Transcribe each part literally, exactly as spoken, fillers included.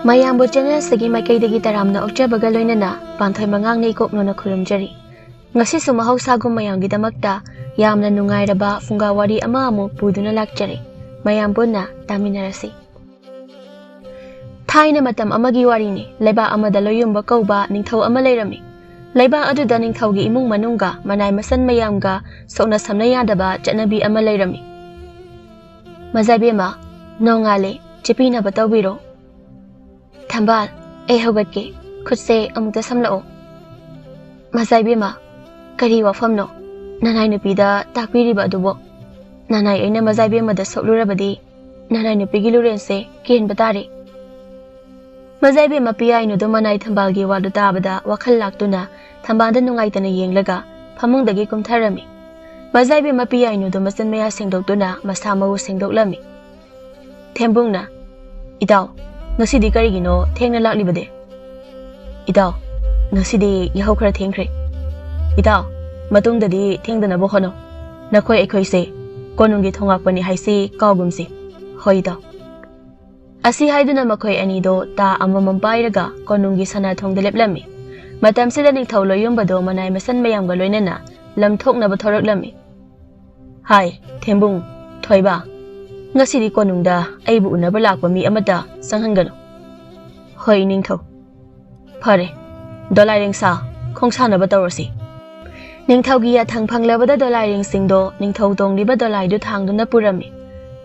ꯃꯌꯥꯝꯕꯨ channel ꯑꯁꯤꯒꯤ ꯃꯥꯏꯀꯩꯗꯒꯤ ꯇꯔꯥꯝꯅ ꯑꯣꯛꯆꯕꯒ ꯂꯣꯏꯅꯅ ꯄꯥꯟꯊꯣꯏ ꯃꯉꯥꯡꯅ ꯏꯀꯣꯛꯅꯣꯅ ꯈꯨꯔꯨꯝꯖꯔꯤ꯫ ꯉꯁꯤꯁꯨ ꯃꯍꯧꯁꯥꯒꯨꯝ ꯃꯌꯥꯝꯒꯤꯗꯃꯛꯇ ꯌꯥꯝꯅ ꯅꯨꯡꯉꯥꯏꯔꯕ ꯐꯨꯡꯒꯥ ꯋꯥꯔꯤ ꯑꯃ ꯑꯃꯨꯛ ꯄꯨꯗꯨꯅ ꯂꯥꯛꯆꯔꯤ꯫ ꯃꯌꯥꯝ ꯄꯨꯟꯅ ꯇꯥꯃꯤꯟꯅꯔꯁꯤ꯫ ꯊꯥꯏꯅ ꯃꯇꯝ ꯑꯃꯒꯤ ꯋꯥꯔꯤꯅꯤ꯫ ꯂꯩꯕꯥꯛ ꯑꯃꯗ ꯂꯣꯌꯨꯝꯕ ꯀꯧꯕ ꯅꯤꯡꯊꯧ ꯑꯃ ꯂꯩꯔꯝꯃꯤ꯫ ꯂꯩꯕꯥꯛ ꯑꯗꯨꯗ ꯅꯤꯡꯊꯧꯒꯤ ꯏꯃꯨꯡ ꯃꯅꯨꯡꯒ ꯃꯅꯥꯏ ꯃꯁꯟ ꯃꯌꯥꯝꯒ ꯁꯣꯛꯅ ꯁꯝꯅ ꯌꯥꯗꯕ ꯆꯠꯅꯕꯤ ꯑꯃ ꯂꯩꯔꯝꯃꯤ꯫ "ꯃꯖꯥꯏꯕꯦꯝꯃ, ꯅꯣꯡꯉꯥꯜꯂꯦ, ꯆꯦꯞꯄꯤꯅꯕ ꯇꯧꯕꯤꯔꯣ꯫ ꯊꯝꯕꯥꯜ, ꯑꯩ ꯍꯧꯒꯠꯀꯦ, ꯈꯨꯠꯁꯦ ꯑꯃꯨꯛꯇ ꯁꯝꯂꯛꯑꯣ꯫" "ꯃꯖꯥꯏꯕꯦꯝꯃ, ꯀꯔꯤ ꯋꯥꯐꯝꯅꯣ ꯅꯅꯥꯏ ꯅꯨꯄꯤꯗ ꯇꯥꯛꯄꯤꯔꯤꯕ ꯑꯗꯨꯕꯣ? ꯅꯅꯥꯏ ꯑꯩꯅ ꯃꯖꯥꯏꯕꯦꯝꯃꯗ ꯁꯣꯛꯂꯨꯔꯕꯗꯤ ꯅꯅꯥꯏ ꯅꯨꯄꯤꯒꯤ ꯂꯨꯔꯦꯟꯁꯦ ꯀꯦꯟꯕ ꯇꯥꯔꯦ꯫" ꯃꯖꯥꯏꯕꯦꯝꯃ ꯄꯤꯌꯥꯏꯅꯨꯗꯣ ꯃꯅꯥꯏ ꯊꯝꯕꯥꯜꯒꯤ ꯋꯥꯗꯨ ꯇꯥꯕꯗ ꯋꯥꯈꯜ ꯂꯥꯛꯇꯨꯅ ꯊꯝꯕꯥꯜꯗ ꯅꯨꯡꯉꯥꯏꯇꯅ ꯌꯦꯡꯂꯒ ꯐꯃꯨꯡꯗꯒꯤ ꯀꯨꯝꯊꯔꯝꯃꯤ꯫ ꯃꯖꯥꯏꯕꯦꯝꯃ ꯄꯤꯌꯥꯏꯅꯨꯗꯣ ꯃꯆꯤꯟ ꯃꯌꯥ ꯁꯦꯡꯗꯣꯛꯇꯨꯅ ꯃꯁꯥ ꯃꯎ ꯁꯦꯡꯗꯣꯛꯂꯝꯃꯤ꯫ ꯊꯦꯝꯕꯨꯡꯅ, "ꯏꯇꯥꯎ, ꯉꯁꯤꯗꯤ ꯀꯔꯤꯒꯤꯅꯣ ꯊꯦꯡꯅ ꯂꯥꯛꯂꯤꯕꯗꯤ?" "ꯏꯇꯥꯎ, ꯉꯁꯤꯗꯤ ꯌꯥꯍꯧ ꯈꯔ ꯊꯦꯡꯈ꯭ꯔꯦ꯫ ꯏꯇꯥꯎ, ꯃꯇꯨꯡꯗꯗꯤ ꯊꯦꯡꯗꯅꯕ ꯍꯣꯠꯅꯧ꯫ ꯅꯈꯣꯏ ꯑꯩꯈꯣꯏꯁꯦ ꯀꯣꯅꯨꯡꯒꯤ ꯊꯣꯡꯉꯥꯛꯄꯅꯤ ꯍꯥꯏꯁꯤ ꯀꯥꯎꯒꯨꯝꯁꯤ꯫" "ꯍꯣꯏ ꯏꯇꯥꯎ꯫" ꯑꯁꯤ ꯍꯥꯏꯗꯨꯅ ꯃꯈꯣꯏ ꯑꯅꯤꯗꯣ ꯇꯥ ꯑꯃꯃꯝ ꯄꯥꯏꯔꯒ ꯀꯣꯅꯨꯡꯒꯤ ꯁꯅꯥ ꯊꯣꯡꯗ ꯂꯦꯞꯂꯝꯃꯤ꯫ ꯃꯇꯝꯁꯤꯗ ꯅꯤꯡꯊꯧ ꯂꯣꯌꯨꯝꯕꯗꯣ ꯃꯅꯥꯏ ꯃꯁꯟ ꯃꯌꯥꯝꯒ ꯂꯣꯏꯅꯅ ꯂꯝ ꯊꯣꯛꯅꯕ ꯊꯣꯔꯛꯂꯝꯃꯤ꯫ "ꯍꯥꯏ, ꯊꯦꯝꯕꯨꯡ, ꯊꯣꯏꯕ, ꯉꯁꯤꯗꯤ ꯀꯣꯅꯨꯡꯗ ꯑꯩꯕꯨ ꯎꯅꯕ ꯂꯥꯛꯄ ꯃꯤ ꯑꯃꯠꯇ ꯆꯪꯍꯟꯒꯅꯨ꯫" "ꯍꯣꯏ, ꯅꯤꯡꯊꯧ꯫" "ꯐꯔꯦ, ꯗꯣꯂꯥꯏ ꯔꯦꯡꯁꯥ, ꯈꯣꯡꯁꯥꯟꯅꯕ ꯇꯧꯔꯁꯤ꯫" ꯅꯤꯡꯊꯧꯒꯤ ꯌꯥꯊꯪ ꯐꯪꯂꯕꯗ ꯗꯣꯂꯥꯏꯔꯦꯡꯁꯤꯡꯗꯣ ꯅꯤꯡꯊꯧ ꯇꯣꯡꯂꯤꯕ ꯗꯣꯂꯥꯏꯗꯨ ꯊꯥꯡꯗꯨꯅ ꯄꯨꯔꯝꯃꯤ꯫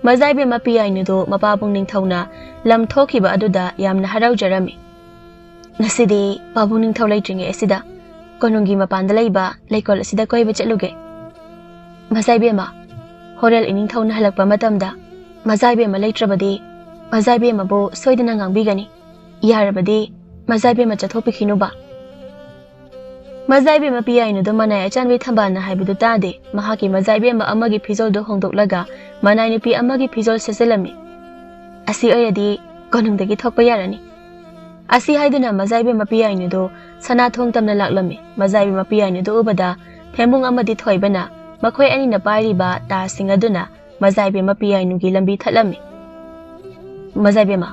ꯃꯖꯥꯏꯕꯦꯝꯃ ꯄꯤꯌꯥꯏꯅꯨꯗꯨ ꯃꯄꯥꯕꯨꯡ ꯅꯤꯡꯊꯧꯅ ꯂꯝ ꯊꯣꯛꯈꯤꯕ ꯑꯗꯨꯗ ꯌꯥꯝꯅ ꯍꯔꯥꯎꯖꯔꯝꯃꯤ꯫ "ꯉꯁꯤꯗꯤ ꯄꯥꯕꯨꯡ ꯅꯤꯡꯊꯧ ꯂꯩꯇ꯭ꯔꯤꯉꯩ ꯑꯁꯤꯗ ꯀꯣꯅꯨꯡꯒꯤ ꯃꯄꯥꯟꯗ ꯂꯩꯕ ꯂꯩꯀꯣꯜ ꯑꯁꯤꯗ ꯀꯣꯏꯕ ꯆꯠꯂꯨꯒꯦ꯫" "ꯃꯖꯥꯏꯕꯦꯝꯃ, ꯍꯣꯔꯦꯜ ꯏꯅꯤꯡꯊꯧꯅ ꯍꯜꯂꯛꯄ ꯃꯇꯝꯗ ꯃꯖꯥꯏꯕꯦꯝꯃ ꯂꯩꯇ꯭ꯔꯕꯗꯤ ꯃꯖꯥꯏꯕꯦꯝꯃꯕꯨ ꯁꯣꯏꯗꯅ ꯉꯥꯡꯕꯤꯒꯅꯤ꯫ ꯌꯥꯔꯕꯗꯤ ꯃꯖꯥꯏꯕꯦꯝꯃ ꯆꯠꯊꯣꯛꯄꯤꯈꯤꯅꯨꯕ꯫" ꯃꯖꯥꯏꯕꯦꯝꯃ ꯄꯤꯌꯥꯏꯅꯨꯗꯣ ꯃꯅꯥꯏ ꯑꯆꯥꯟꯕꯤ ꯊꯝꯕꯥꯜꯅ ꯍꯥꯏꯕꯗꯨ ꯇꯥꯗꯦ꯫ ꯃꯍꯥꯛꯀꯤ ꯃꯖꯥꯏꯕꯦꯝꯃ ꯑꯃꯒꯤ ꯐꯤꯖꯣꯜꯗꯨ ꯍꯣꯡꯗꯣꯛꯂꯒ ꯃꯅꯥꯏ ꯅꯨꯄꯤ ꯑꯃꯒꯤ ꯐꯤꯖꯣꯜ ꯁꯦꯠꯆꯜꯂꯝꯃꯤ꯫ "ꯑꯁꯤ ꯑꯣꯏꯔꯗꯤ ꯀꯣꯅꯨꯡꯗꯒꯤ ꯊꯣꯛꯄ ꯌꯥꯔꯅꯤ꯫" ꯑꯁꯤ ꯍꯥꯏꯗꯨꯅ ꯃꯖꯥꯏꯕꯦꯝꯃ ꯄꯤꯌꯥꯏꯅꯨꯗꯣ ꯁꯅꯥ ꯊꯣꯡ ꯇꯝꯅ ꯂꯥꯛꯂꯝꯃꯤ꯫ ꯃꯖꯥꯏꯕꯦꯝꯃ ꯄꯤꯌꯥꯏꯅꯨꯗꯣ ꯎꯕꯗ ꯊꯦꯝꯕꯨꯡ ꯑꯃꯗꯤ ꯊꯣꯏꯕꯅ ꯃꯈꯣꯏ ꯑꯅꯤꯅ ꯄꯥꯏꯔꯤꯕ ꯇꯥꯁꯤꯡ ꯑꯗꯨꯅ ꯃꯖꯥꯏꯕꯦꯝꯃ ꯄꯤꯌꯥꯏꯅꯨꯒꯤ ꯂꯝꯕꯤ ꯊꯠꯂꯝꯃꯤ꯫ "ꯃꯖꯥꯏꯕꯦꯝꯃ,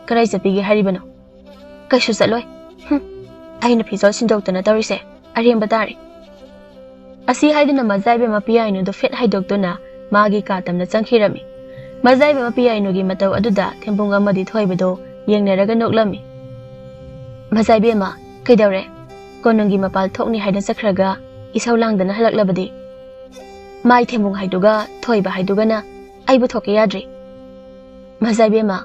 ꯀꯗꯥꯏ ꯆꯠꯄꯤꯒꯦ ꯍꯥꯏꯔꯤꯕꯅꯣ? ꯀꯩꯁꯨ ꯆꯠꯂꯣꯏ꯫ ꯍꯨꯝ, ꯑꯩꯅ ꯐꯤꯖꯣꯜ ꯁꯤꯟꯗꯣꯛꯇꯅ ꯇꯧꯔꯤꯁꯦ ꯑꯔꯦꯝꯕ ꯇꯥꯔꯦ꯫ ꯑꯁꯤ ꯍꯥꯏꯗꯨꯅ ꯃꯖꯥꯏꯕꯦꯝꯃ ꯄꯤꯌꯥꯏꯅꯨꯗꯨ ꯐꯦꯠ ꯍꯥꯏꯗꯣꯛꯇꯨꯅ ꯃꯥꯒꯤ ꯀꯥ ꯇꯝꯅ ꯆꯪꯈꯤꯔꯝꯃꯤ꯫ ꯃꯖꯥꯏꯕꯦꯝꯃ ꯄꯤꯌꯥꯏꯅꯨꯒꯤ ꯃꯇꯧ ꯑꯗꯨꯗ ꯊꯦꯝꯕꯨꯡ ꯑꯃꯗꯤ ꯊꯣꯏꯕꯗꯨ ꯌꯦꯡꯅꯔꯒ ꯅꯣꯛꯂꯝꯃꯤ꯫ "ꯃꯖꯥꯏꯕꯦꯝꯃ, ꯀꯩꯗꯧꯔꯦ? ꯀꯣꯅꯨꯡꯒꯤ ꯃꯄꯥꯜ ꯊꯣꯛꯅꯤ ꯍꯥꯏꯅ ꯆꯠꯈ꯭ꯔꯒ ꯏꯁꯧ ꯂꯥꯡꯗꯅ ꯍꯜꯂꯛꯂꯕꯗꯤ?" ꯃꯥꯏ ꯊꯦꯝꯕꯨꯡ ꯍꯥꯏꯗꯨꯒ ꯊꯣꯏꯕ ꯍꯥꯏꯗꯨꯒꯅ ꯑꯩꯕꯨ ꯊꯣꯛꯀꯦ ꯌꯥꯗ꯭ꯔꯤ꯫ "ꯃꯖꯥꯏꯕꯦꯝꯃ,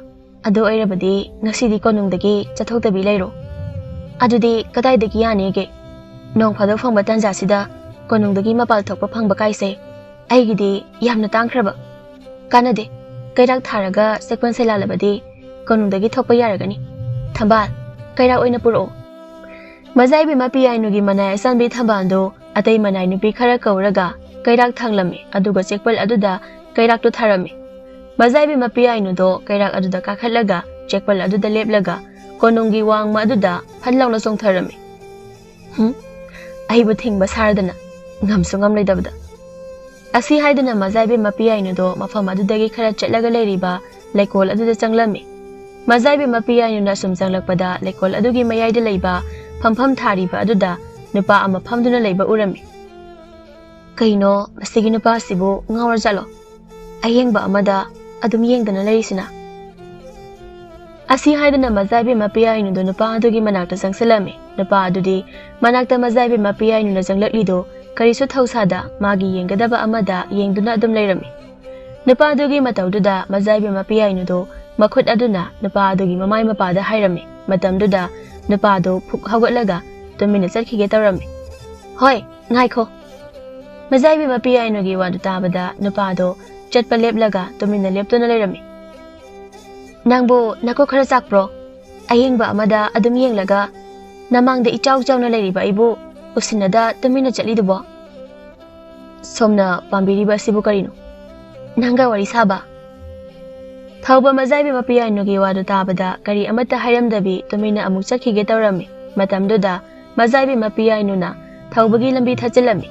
ꯑꯗꯨ ꯑꯣꯏꯔꯕꯗꯤ ꯉꯁꯤꯗꯤ ꯀꯣꯅꯨꯡꯗꯒꯤ ꯆꯠꯊꯣꯛꯇꯕꯤ ꯂꯩꯔꯣ꯫ ꯑꯗꯨꯗꯤ ꯀꯗꯥꯏꯗꯒꯤ ꯌꯥꯅꯤꯒꯦ? ꯅꯣꯡ ꯐꯥꯗꯣꯛ ꯐꯪꯕ ꯇꯥꯟꯖꯥꯁꯤꯗ ꯀꯣꯅꯨꯡꯗꯒꯤ ꯃꯄꯥꯜ ꯊꯣꯛꯄ ꯐꯪꯕ ꯀꯥꯏꯁꯦ ꯑꯩꯒꯤꯗꯤ ꯌꯥꯝꯅ ꯇꯥꯡꯈ꯭ꯔꯕ꯫ ꯀꯥꯟꯅꯗꯦ, ꯀꯩꯔꯥꯛ ꯊꯥꯔꯒ ꯆꯦꯛꯄꯟ ꯁꯦꯂꯥꯜꯂꯕꯗꯤ ꯀꯣꯅꯨꯡꯗꯒꯤ ꯊꯣꯛꯄ ꯌꯥꯔꯒꯅꯤ꯫ ꯊꯝꯕꯥꯜ, ꯀꯩꯔꯥꯛ ꯑꯣꯏꯅ ꯄꯨꯔꯛꯑꯣ꯫" ꯃꯖꯥꯏꯕꯦꯝꯃ ꯄꯤꯌꯥꯏꯅꯨꯒꯤ ꯃꯅꯥꯏ ꯑꯆꯝꯕꯤ ꯊꯝꯕꯥꯜꯗꯨ ꯑꯇꯩ ꯃꯅꯥꯏ ꯅꯨꯄꯤ ꯈꯔ ꯀꯧꯔꯒ ꯀꯩꯔꯥꯛ ꯊꯥꯡꯂꯝꯃꯤ, ꯑꯗꯨꯒ ꯆꯦꯛꯄꯜ ꯑꯗꯨꯗ ꯀꯩꯔꯥꯛꯇꯨ ꯊꯥꯔꯝꯃꯤ꯫ ꯃꯖꯥꯏꯕꯦꯝꯃ ꯄꯤꯌꯥꯏꯅꯨꯗꯣ ꯀꯩꯔꯥꯛ ꯑꯗꯨꯗ ꯀꯥꯈꯠꯂꯒ ꯆꯦꯛꯄꯜ ꯑꯗꯨꯗ ꯂꯦꯞꯂꯒ ꯀꯣꯅꯨꯡꯒꯤ ꯋꯥꯡꯃ ꯑꯗꯨꯗ ꯐꯟ ꯂꯥꯎꯅ ꯆꯣꯡꯊꯔꯝꯃꯤ꯫ ꯍꯨꯝ, ꯑꯩꯕꯨ ꯊꯤꯡꯕ ꯁꯥꯔꯗꯅ ꯉꯝꯁꯨ ꯉꯝꯂꯣꯏꯗꯕꯗ꯫ ꯑꯁꯤ ꯍꯥꯏꯗꯨꯅ ꯃꯖꯥꯏꯕꯦꯝꯃ ꯄꯤꯌꯥꯏꯅꯨꯗꯣ ꯃꯐꯝ ꯑꯗꯨꯗꯒꯤ ꯈꯔ ꯆꯠꯂꯒ ꯂꯩꯔꯤꯕ ꯂꯩꯀꯣꯜ ꯑꯗꯨꯗ ꯆꯪꯂꯝꯃꯤ꯫ ꯃꯖꯥꯏꯕꯦꯝꯃ ꯄꯤꯌꯥꯏꯅꯨꯅ ꯁꯨꯝ ꯆꯪꯂꯛꯄꯗ ꯂꯩꯀꯣꯜ ꯑꯗꯨꯒꯤ ꯃꯌꯥꯏꯗ ꯂꯩꯕ ꯐꯝꯐꯝ ꯊꯥꯔꯤꯕ ꯑꯗꯨꯗ ꯅꯨꯄꯥ ꯑꯃ ꯐꯝꯗꯨꯅ ꯂꯩꯕ ꯎꯔꯝꯃꯤ꯫ "ꯀꯩꯅꯣ, ꯃꯁꯤꯒꯤ ꯅꯨꯄꯥꯁꯤꯕꯨ ꯉꯥꯎꯔꯖꯥꯠꯂꯣ? ꯑꯌꯦꯡꯕ ꯑꯃꯗ ꯑꯗꯨꯝ ꯌꯦꯡꯗꯅ ꯂꯩꯔꯤꯁꯤꯅ?" ꯑꯁꯤ ꯍꯥꯏꯗꯨꯅ ꯃꯖꯥꯏꯕꯦꯝꯃ ꯄꯤꯌꯥꯏꯅꯨꯗꯣ ꯅꯨꯄꯥ ꯑꯗꯨꯒꯤ ꯃꯅꯥꯛꯇ ꯆꯪꯁꯤꯜꯂꯝꯃꯤ꯫ ꯅꯨꯄꯥ ꯑꯗꯨꯗꯤ ꯃꯅꯥꯛꯇ ꯃꯖꯥꯏꯕꯦꯝꯃ ꯄꯤꯌꯥꯏꯅꯨꯅ ꯆꯪꯂꯛꯂꯤꯗꯣ ꯀꯔꯤꯁꯨ ꯊꯧꯁꯥꯗ ꯃꯥꯒꯤ ꯌꯦꯡꯒꯗꯕ ꯑꯃꯗ ꯌꯦꯡꯗꯨꯅ ꯑꯗꯨꯝ ꯂꯩꯔꯝꯃꯤ꯫ ꯅꯨꯄꯥ ꯑꯗꯨꯒꯤ ꯃꯇꯧꯗꯨꯗ ꯃꯖꯥꯏꯕꯦꯝꯃ ꯄꯤꯌꯥꯏꯅꯨꯗꯣ ꯃꯈꯨꯠ ꯑꯗꯨꯅ ꯅꯨꯄꯥ ꯑꯗꯨꯒꯤ ꯃꯃꯥꯏ ꯃꯄꯥꯗ ꯍꯥꯏꯔꯝꯃꯤ꯫ ꯃꯇꯝꯗꯨꯗ ꯅꯨꯄꯥꯗꯣ ꯐꯨꯛ ꯍꯧꯒꯠꯂꯒ ꯇꯨꯃꯤꯟꯅ ꯆꯠꯈꯤꯒꯦ ꯇꯧꯔꯝꯃꯤ꯫ "ꯍꯣꯏ, ꯉꯥꯏꯈꯣ꯫" ꯃꯖꯥꯏꯕꯦꯝꯃ ꯄꯤꯌꯥꯏꯅꯨꯒꯤ ꯋꯥꯗꯨ ꯇꯥꯕꯗ ꯅꯨꯄꯥꯗꯣ ꯆꯠꯄ ꯂꯦꯞꯂꯒ ꯇꯨꯃꯤꯟꯅ ꯂꯦꯞꯇꯨꯅ ꯂꯩꯔꯝꯃꯤ꯫ "ꯅꯪꯕꯨ ꯅꯀꯣꯛ ꯈꯔ ꯆꯥꯛꯄ꯭ꯔꯣ? ꯑꯌꯦꯡꯕ ꯑꯃꯗ ꯑꯗꯨꯝ ꯌꯦꯡꯂꯒ ꯅꯃꯥꯡꯗ ꯏꯆꯥꯎ ꯆꯥꯎꯅ ꯂꯩꯔꯤꯕ ꯑꯩꯕꯨ ꯎꯁꯤꯟꯅꯗ ꯇꯨꯃꯤꯟꯅ ꯆꯠꯂꯤꯗꯨꯕꯣ? ꯁꯣꯝꯅ ꯄꯥꯝꯕꯤꯔꯤꯕ ꯑꯁꯤꯕꯨ ꯀꯔꯤꯅꯣ? ꯅꯪꯒ ꯋꯥꯔꯤ ꯁꯥꯕ?" ꯊꯧꯕ ꯃꯖꯥꯏꯕꯤ ꯃꯄꯤꯌꯥꯏꯅꯨꯒꯤ ꯋꯥꯗꯨ ꯇꯥꯕꯗ ꯀꯔꯤ ꯑꯃꯠꯇ ꯍꯥꯏꯔꯝꯗꯕꯤ ꯇꯨꯃꯤꯟꯅ ꯑꯃꯨꯛ ꯆꯠꯈꯤꯒꯦ ꯇꯧꯔꯝꯃꯤ꯫ ꯃꯇꯝꯗꯨꯗ ꯃꯖꯥꯏꯕꯤ ꯃꯄꯤꯌꯥꯏꯅꯨꯅ ꯊꯧꯕꯒꯤ ꯂꯝꯕꯤ ꯊꯠꯆꯤꯜꯂꯝꯃꯤ꯫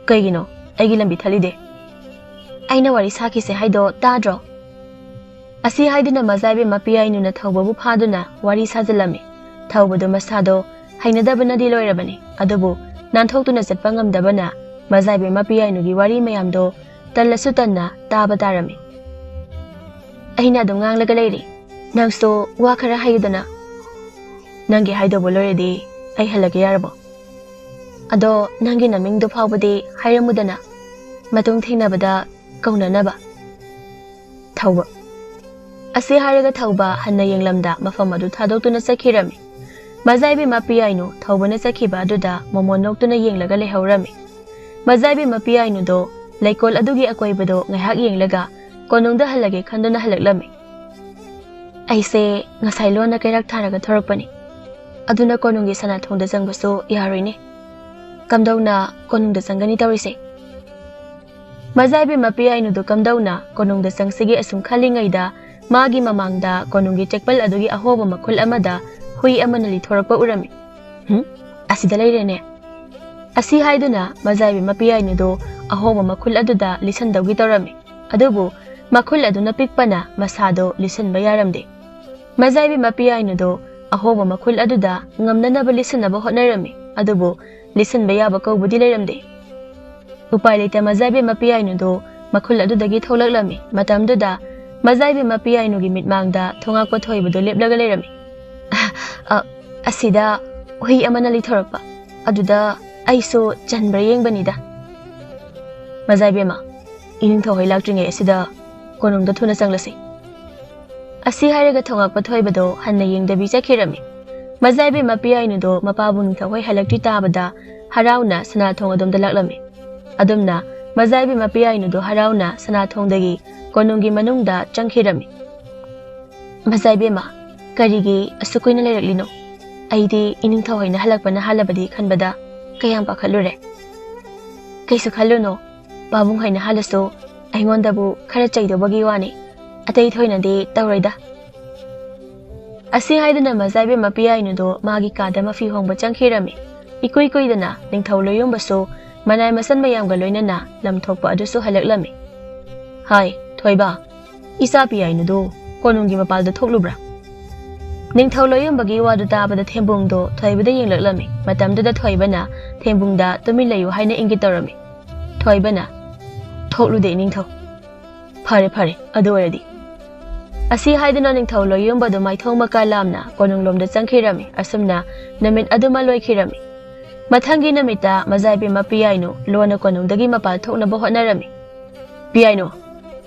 "ꯀꯩꯒꯤꯅꯣ ꯑꯩꯒꯤ ꯂꯝꯕꯤ ꯊꯠꯂꯤꯗꯤ? ꯑꯩꯅ ꯋꯥꯔꯤ ꯁꯥꯈꯤꯁꯦ ꯍꯥꯏꯗꯣ ꯇꯥꯗ꯭ꯔꯣ?" ꯑꯁꯤ ꯍꯥꯏꯗꯨꯅ ꯃꯖꯥꯏꯕꯤ ꯃꯄꯤꯌꯥꯏꯅꯨꯅ ꯊꯧꯕꯕꯨ ꯐꯥꯗꯨꯅ ꯋꯥꯔꯤ ꯁꯥꯖꯤꯜꯂꯝꯃꯤ꯫ ꯊꯧꯕꯗꯨ ꯃꯁꯥꯗꯣ ꯍꯩꯅꯗꯕꯅꯗꯤ ꯂꯣꯏꯔꯕꯅꯤ, ꯑꯗꯨꯕꯨ ꯅꯥꯟꯊꯣꯛꯇꯨꯅ ꯆꯠꯄ ꯉꯝꯗꯕꯅ ꯃꯖꯥꯏꯕꯤ ꯃꯄꯤꯌꯥꯏꯅꯨꯒꯤ ꯋꯥꯔꯤ ꯃꯌꯥꯝꯗꯣ ꯇꯜꯂꯁꯨ ꯇꯟꯅ ꯇꯥꯕ ꯇꯥꯔꯝꯃꯤ꯫ "ꯑꯩꯅ ꯑꯗꯨꯝ ꯉꯥꯡꯂꯒ ꯂꯩꯔꯤ, ꯅꯪꯁꯨ ꯋꯥ ꯈꯔ ꯍꯥꯏꯌꯨꯗꯅ꯫ ꯅꯪꯒꯤ ꯍꯥꯏꯗꯧꯕ ꯂꯣꯏꯔꯗꯤ ꯑꯩ ꯍꯜꯂꯒꯦ, ꯌꯥꯔꯕꯣ? ꯑꯗꯣ ꯅꯪꯒꯤ ꯅꯃꯤꯡꯗꯨ ꯐꯥꯎꯕꯗꯤ ꯍꯥꯏꯔꯝꯃꯨꯗꯅ, ꯃꯇꯨꯡ ꯊꯦꯡꯅꯕꯗ ꯀꯧꯅꯅꯕ꯫" ꯊꯧꯕ꯫ ꯑꯁꯤ ꯍꯥꯏꯔꯒ ꯊꯧꯕ ꯍꯟꯅ ꯌꯦꯡꯂꯝꯗ ꯃꯐꯝ ꯑꯗꯨ ꯊꯥꯗꯣꯛꯇꯨꯅ ꯆꯠꯈꯤꯔꯝꯃꯤ꯫ ꯃꯖꯥꯏꯕꯤ ꯃꯄꯤꯌꯥꯏꯅꯨ ꯊꯧꯕꯅ ꯆꯠꯈꯤꯕ ꯑꯗꯨꯗ ꯃꯣꯃꯣꯟ ꯅꯣꯛꯇꯨꯅ ꯌꯦꯡꯂꯒ ꯂꯩꯍꯧꯔꯝꯃꯤ꯫ ꯃꯖꯥꯏꯕꯤ ꯃꯄꯤꯌꯥꯏꯅꯨꯗꯣ ꯂꯩꯀꯣꯜ ꯑꯗꯨꯒꯤ ꯑꯀꯣꯏꯕꯗꯣ ꯉꯥꯏꯍꯥꯛ ꯌꯦꯡꯂꯒ ꯀꯣꯅꯨꯡꯗ ꯍꯜꯂꯒꯦ ꯈꯟꯗꯨꯅ ꯍꯜꯂꯛꯂꯝꯃꯤ꯫ "ꯑꯩꯁꯦ ꯉꯁꯥꯏ ꯂꯣꯟꯅ ꯀꯩꯔꯥꯛ ꯊꯥꯔꯒ ꯊꯣꯔꯛꯄꯅꯤ, ꯑꯗꯨꯅ ꯀꯣꯅꯨꯡꯒꯤ ꯁꯅꯥꯊꯣꯡꯗ ꯆꯪꯕꯁꯨ ꯌꯥꯔꯣꯏꯅꯦ꯫ ꯀꯝꯗꯧꯅ ꯀꯣꯅꯨꯡꯗ ꯆꯪꯒꯅꯤ ꯇꯧꯔꯤꯁꯦ?" ꯃꯖꯥꯏꯕꯤ ꯃꯄꯤꯌꯥꯏꯅꯨꯗꯨ ꯀꯝꯗꯧꯅ ꯀꯣꯅꯨꯡꯗ ꯆꯪꯁꯤꯒꯦ ꯑꯁꯨꯝ ꯈꯜꯂꯤꯉꯩꯗ ꯃꯥꯒꯤ ꯃꯃꯥꯡꯗ ꯀꯣꯅꯨꯡꯒꯤ ꯆꯦꯛꯄꯜ ꯑꯗꯨꯒꯤ ꯑꯍꯣꯕ ꯃꯈꯨꯜ ꯑꯃꯗ ꯍꯨꯏ ꯑꯃꯅ ꯂꯤꯊꯣꯔꯛꯄ ꯎꯔꯝꯃꯤ꯫ "ꯍꯨꯝ, ꯑꯁꯤꯗ ꯂꯩꯔꯦꯅꯦ!" ꯑꯁꯤ ꯍꯥꯏꯗꯨꯅ ꯃꯖꯥꯏꯕꯤ ꯃꯄꯤꯌꯥꯏꯅꯨꯗꯨ ꯑꯍꯣꯕ ꯃꯈꯨꯜ ꯑꯗꯨꯗ ꯂꯤꯁꯟꯗꯧꯒꯤ ꯇꯧꯔꯝꯃꯤ꯫ ꯑꯗꯨꯕꯨ ꯃꯈꯨꯜ ꯑꯗꯨꯅ ꯄꯤꯛꯄꯅ ꯃꯁꯥꯗꯣ ꯂꯤꯁꯟꯕ ꯌꯥꯔꯝꯗꯦ꯫ ꯃꯖꯥꯏꯕꯤ ꯃꯄꯤꯌꯥꯏꯅꯨꯗꯣ ꯑꯍꯣꯕ ꯃꯈꯨꯜ ꯑꯗꯨꯗ ꯉꯝꯅꯅꯕ ꯂꯤꯁꯟꯅꯕ ꯍꯣꯠꯅꯔꯝꯃꯤ, ꯑꯗꯨꯕꯨ ꯂꯤꯁꯟꯕ ꯌꯥꯕ ꯀꯧꯕꯗꯤ ꯂꯩꯔꯝꯗꯦ꯫ ꯎꯄꯥꯏ ꯂꯩꯇ ꯃꯖꯥꯏꯕꯤ ꯃꯄꯤꯌꯥꯏꯅꯨꯗꯣ ꯃꯈꯨꯜ ꯑꯗꯨꯗꯒꯤ ꯊꯣꯛꯂꯛꯂꯝꯃꯤ꯫ ꯃꯇꯝꯗꯨꯗ ꯃꯖꯥꯏꯕꯤ ꯃꯄꯤꯌꯥꯏꯅꯨꯒꯤ ꯃꯤꯠꯃꯥꯡꯗ ꯊꯣꯉꯥꯛꯄ ꯊꯣꯏꯕꯗꯨ ꯂꯦꯞꯂꯒ ꯂꯩꯔꯝꯃꯤ꯫ "ꯑ, ꯑꯁꯤꯗ ꯍꯨꯏ ꯑꯃꯅ ꯂꯤꯊꯣꯔꯛꯄ, ꯑꯗꯨꯗ ꯑꯩꯁꯨ ꯆꯟꯕ꯭ꯔꯥ ꯌꯦꯡꯕꯅꯤꯗ꯫" "ꯃꯖꯥꯏꯕꯦꯝꯃ, ꯏꯅꯤꯡꯊꯧ ꯍꯣꯏ ꯂꯥꯛꯇ꯭ꯔꯤꯉꯩ ꯑꯁꯤꯗ ꯀꯣꯅꯨꯡꯗ ꯊꯨꯅ ꯆꯪꯂꯁꯤ꯫" ꯑꯁꯤ ꯍꯥꯏꯔꯒ ꯊꯣꯉꯥꯛꯄ ꯊꯣꯏꯕꯗꯣ ꯍꯟꯅ ꯌꯦꯡꯗꯕꯤ ꯆꯠꯈꯤꯔꯝꯃꯤ꯫ ꯃꯖꯥꯏꯕꯤ ꯃꯄꯤꯌꯥꯏꯅꯨꯗꯣ ꯃꯄꯥꯕꯨꯡ ꯅꯤꯡꯊꯧ ꯍꯣꯏ ꯍꯜꯂꯛꯇ꯭ꯔꯤ ꯇꯥꯕꯗ ꯍꯔꯥꯎꯅ ꯁꯅꯥꯊꯣꯡ ꯑꯗꯣꯝꯗ ꯂꯥꯛꯂꯝꯃꯤ꯫ ꯑꯗꯨꯝꯅ ꯃꯖꯥꯏꯕꯤ ꯃꯄꯤꯌꯥꯏꯅꯨꯗꯣ ꯍꯔꯥꯎꯅ ꯁꯅꯥꯊꯣꯡꯗꯒꯤ ꯀꯣꯅꯨꯡꯒꯤ ꯃꯅꯨꯡꯗ ꯆꯪꯈꯤꯔꯝꯃꯤ꯫ "ꯃꯖꯥꯏꯕꯦꯝꯃ, ꯀꯔꯤꯒꯤ ꯑꯁꯨꯛ ꯀꯨꯏꯅ ꯂꯩꯔꯛꯂꯤꯅꯣ? ꯑꯩꯗꯤ ꯏꯅꯤꯡꯊꯧ ꯍꯣꯏꯅ ꯍꯜꯂꯛꯄꯅ ꯍꯥꯜꯂꯕꯗꯤ ꯈꯟꯕꯗ ꯀꯌꯥꯝ ꯄꯥꯈꯠꯂꯨꯔꯦ꯫" "ꯀꯩꯁꯨ ꯈꯜꯂꯨꯅꯣ, ꯄꯥꯕꯨꯡ ꯍꯣꯏꯅ ꯍꯥꯜꯂꯁꯨ ꯑꯩꯉꯣꯟꯗꯕꯨ ꯈꯔ ꯆꯩꯗꯧꯕꯒꯤ ꯋꯥꯅꯤ, ꯑꯇꯩ ꯊꯣꯏꯅꯗꯤ ꯇꯧꯔꯣꯏꯗ꯫" ꯑꯁꯤ ꯍꯥꯏꯗꯨꯅ ꯃꯖꯥꯏꯕꯤ ꯃꯄꯤꯌꯥꯏꯅꯨꯗꯣ ꯃꯥꯒꯤ ꯀꯥꯗ ꯃꯐꯤ ꯍꯣꯡꯕ ꯆꯪꯈꯤꯔꯝꯃꯤ꯫ ꯏꯀꯨꯏ ꯀꯨꯏꯗꯅ ꯅꯤꯡꯊꯧ ꯂꯣꯌꯨꯝꯕꯁꯨ ꯃꯅꯥꯏ ꯃꯁꯟ ꯃꯌꯥꯝꯒ ꯂꯣꯏꯅꯅ ꯂꯝ ꯊꯣꯛꯄ ꯑꯗꯨꯁꯨ ꯍꯜꯂꯛꯂꯝꯃꯤ꯫ "ꯍꯥꯏ, ꯊꯣꯏꯕ, "ꯏꯆꯥ ꯄꯤꯌꯥꯏꯅꯨꯗꯣ ꯀꯣꯅꯨꯡꯒꯤ ꯃꯄꯥꯜꯗ ꯊꯣꯛꯂꯨꯕ꯭ꯔꯥ?" ꯅꯤꯡꯊꯧ ꯂꯣꯏꯌꯣꯟꯕꯒꯤ ꯋꯥꯗꯨ ꯇꯥꯕꯗ ꯊꯦꯝꯕꯨꯡꯗꯣ ꯊꯣꯏꯕꯗ ꯌꯦꯡꯂꯛꯂꯝꯃꯤ꯫ ꯃꯇꯝꯗꯨꯗ ꯊꯣꯏꯕꯅ ꯊꯦꯝꯕꯨꯡꯗ "ꯇꯨꯃꯤꯟ ꯂꯩꯌꯨ" ꯍꯥꯏꯅ ꯏꯪꯒꯤꯠ ꯇꯧꯔꯝꯃꯤ꯫ ꯊꯣꯏꯕꯅ, "ꯊꯣꯛꯂꯨꯗꯦ ꯏꯅꯤꯡꯊꯧ"꯫ "ꯐꯔꯦ, ꯐꯔꯦ, ꯑꯗꯨ ꯑꯣꯏꯔꯗꯤ"꯫ ꯑꯁꯤ ꯍꯥꯏꯗꯨꯅ ꯅꯤꯡꯊꯧ ꯂꯣꯏꯌꯣꯟꯕꯗꯨ ꯃꯥꯏꯊꯣꯡ ꯃꯀꯥ ꯂꯥꯝꯅ ꯀꯣꯅꯨꯡꯂꯣꯝꯗ ꯆꯪꯈꯤꯔꯝꯃꯤ꯫ ꯑꯁꯨꯝꯅ ꯅꯨꯃꯤꯠ ꯑꯗꯨꯃ ꯂꯣꯏꯈꯤꯔꯝꯃꯤ꯫ ꯃꯊꯪꯒꯤ ꯅꯨꯃꯤꯠꯇ ꯃꯖꯥꯏꯕꯦꯝꯃ ꯄꯤꯌꯥꯏꯅꯨ ꯂꯣꯟꯅ ꯀꯣꯅꯨꯡꯗꯒꯤ ꯃꯄꯥꯜ ꯊꯣꯛꯅꯕ ꯍꯣꯠꯅꯔꯝꯃꯤ꯫ "ꯄꯤꯌꯥꯏꯅꯨ,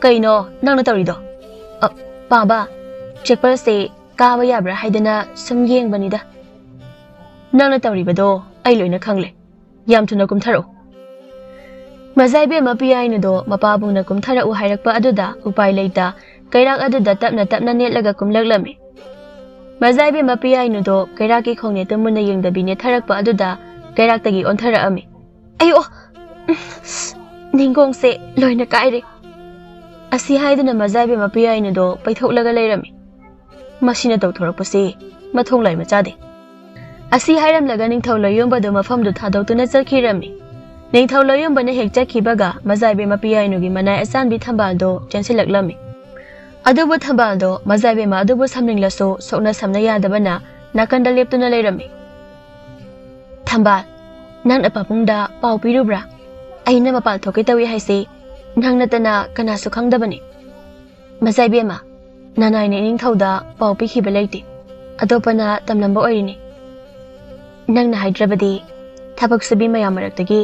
ꯀꯩꯅꯣ ꯅꯪꯅ ꯇꯧꯔꯤꯗꯣ?" "ꯑ, ꯄꯥꯕ, ꯆꯦꯛꯄꯜꯁꯦ ꯀꯥꯕ ꯌꯥꯕ꯭ꯔꯥ ꯍꯥꯏꯗꯅ ꯁꯨꯝ ꯌꯦꯡꯕꯅꯤꯗ"꯫ "ꯅꯪꯅ ꯇꯧꯔꯤꯕꯗꯣ ꯑꯩ ꯂꯣꯏꯅ ꯈꯪꯂꯦ꯫ ꯌꯥꯝ ꯊꯨꯅ ꯀꯨꯝꯊꯔꯛꯎ"꯫ ꯃꯖꯥꯏꯕꯦꯝꯃ ꯄꯤꯌꯥꯏꯅꯨꯗꯣ ꯃꯄꯥꯕꯨꯡꯅ ꯀꯨꯝꯊꯔꯛꯎ ꯍꯥꯏꯔꯛꯄ ꯑꯗꯨꯗ ꯎꯄꯥꯏ ꯂꯩꯇ ꯀꯩꯔꯥꯛ ꯑꯗꯨꯗ ꯇꯞꯅ ꯇꯞꯅ ꯅꯦꯠꯂꯒ ꯀꯨꯝꯂꯛꯂꯝꯃꯤ꯫ ꯃꯖꯥꯏꯕꯦꯝꯃ ꯄꯤꯌꯥꯏꯅꯨꯗꯣ ꯀꯩꯔꯥꯛꯀꯤ ꯈꯣꯡꯅꯦꯠꯇꯨ ꯃꯨꯟꯅ ꯌꯦꯡꯗꯕꯤ ꯅꯦꯠꯊꯔꯛꯄ ꯑꯗꯨꯗ ꯀꯩꯔꯥꯛꯇꯒꯤ ꯑꯣꯟꯊꯔꯛꯑꯝꯃꯤ꯫ "ꯑꯌꯣ! ꯅꯤꯡꯒꯣꯡꯁꯦ ꯂꯣꯏꯅ ꯀꯥꯏꯔꯦ"꯫ ꯑꯁꯤ ꯍꯥꯏꯗꯨꯅ ꯃꯖꯥꯏꯕꯦꯝꯃ ꯄꯤꯌꯥꯏꯅꯨꯗꯣ ꯄꯩꯊꯣꯛꯂꯒ ꯂꯩꯔꯝꯃꯤ꯫ "ꯃꯁꯤꯅ ꯇꯧꯊꯣꯔꯛꯄꯁꯤ ꯃꯊꯣꯡ ꯂꯥꯏ ꯃꯆꯥꯗꯦ"꯫ ꯑꯁꯤ ꯍꯥꯏꯔꯝꯂꯒ ꯅꯤꯡꯊꯧ ꯂꯣꯏꯌꯣꯟꯕꯗꯨ ꯃꯐꯝꯗꯨ ꯊꯥꯗꯣꯛꯇꯨꯅ ꯆꯠꯈꯤꯔꯝꯃꯤ꯫ ꯅꯤꯡꯊꯧ ꯂꯣꯏꯌꯣꯟꯕꯅ ꯍꯦꯛ ꯆꯠꯈꯤꯕꯒ ꯃꯖꯥꯏꯕꯦꯝꯃ ꯄꯤꯌꯥꯏꯅꯨꯒꯤ ꯃꯅꯥꯏ ꯑꯆꯥꯟꯕꯤ ꯊꯝꯕꯥꯜꯗꯣ ꯆꯦꯟꯁꯤꯜꯂꯛꯂꯝꯃꯤ꯫ ꯑꯗꯨꯕꯨ ꯊꯝꯕꯥꯜꯗꯣ ꯃꯖꯥꯏꯕꯦꯝꯃ ꯑꯗꯨꯕꯨ ꯁꯝꯅꯤꯡꯂꯁꯨ ꯁꯣꯛꯅ ꯁꯝꯅ ꯌꯥꯗꯕꯅ ꯅꯥꯀꯟꯗ ꯂꯦꯞꯇꯨꯅ ꯂꯩꯔꯝꯃꯤ꯫ "ꯊꯝꯕꯥꯜ, ꯅꯪꯅ ꯄꯥꯕꯨꯡꯗ ꯄꯥꯎ ꯄꯤꯔꯨꯕ꯭ꯔꯥ? ꯑꯩꯅ ꯃꯄꯥꯜ ꯊꯣꯛꯀꯦ ꯇꯧꯏ ꯍꯥꯏꯁꯤ ꯅꯪ ꯅꯠꯇꯅ ꯀꯅꯥꯁꯨ ꯈꯪꯗꯕꯅꯤ"꯫ "ꯃꯖꯥꯏꯕꯦꯝꯃ, ꯅꯅꯥꯏꯅ ꯏꯅꯤꯡꯊꯧꯗ ꯄꯥꯎ ꯄꯤꯈꯤꯕ ꯂꯩꯇꯦ꯫ ꯑꯇꯣꯞꯄꯅ ꯇꯝꯂꯝꯕ ꯑꯣꯏꯔꯤꯅꯤ꯫ ꯅꯪꯅ ꯍꯥꯏꯗ꯭ꯔꯕꯗꯤ ꯊꯕꯛ ꯁꯨꯕꯤ ꯃꯌꯥꯝ ꯃꯔꯛꯇꯒꯤ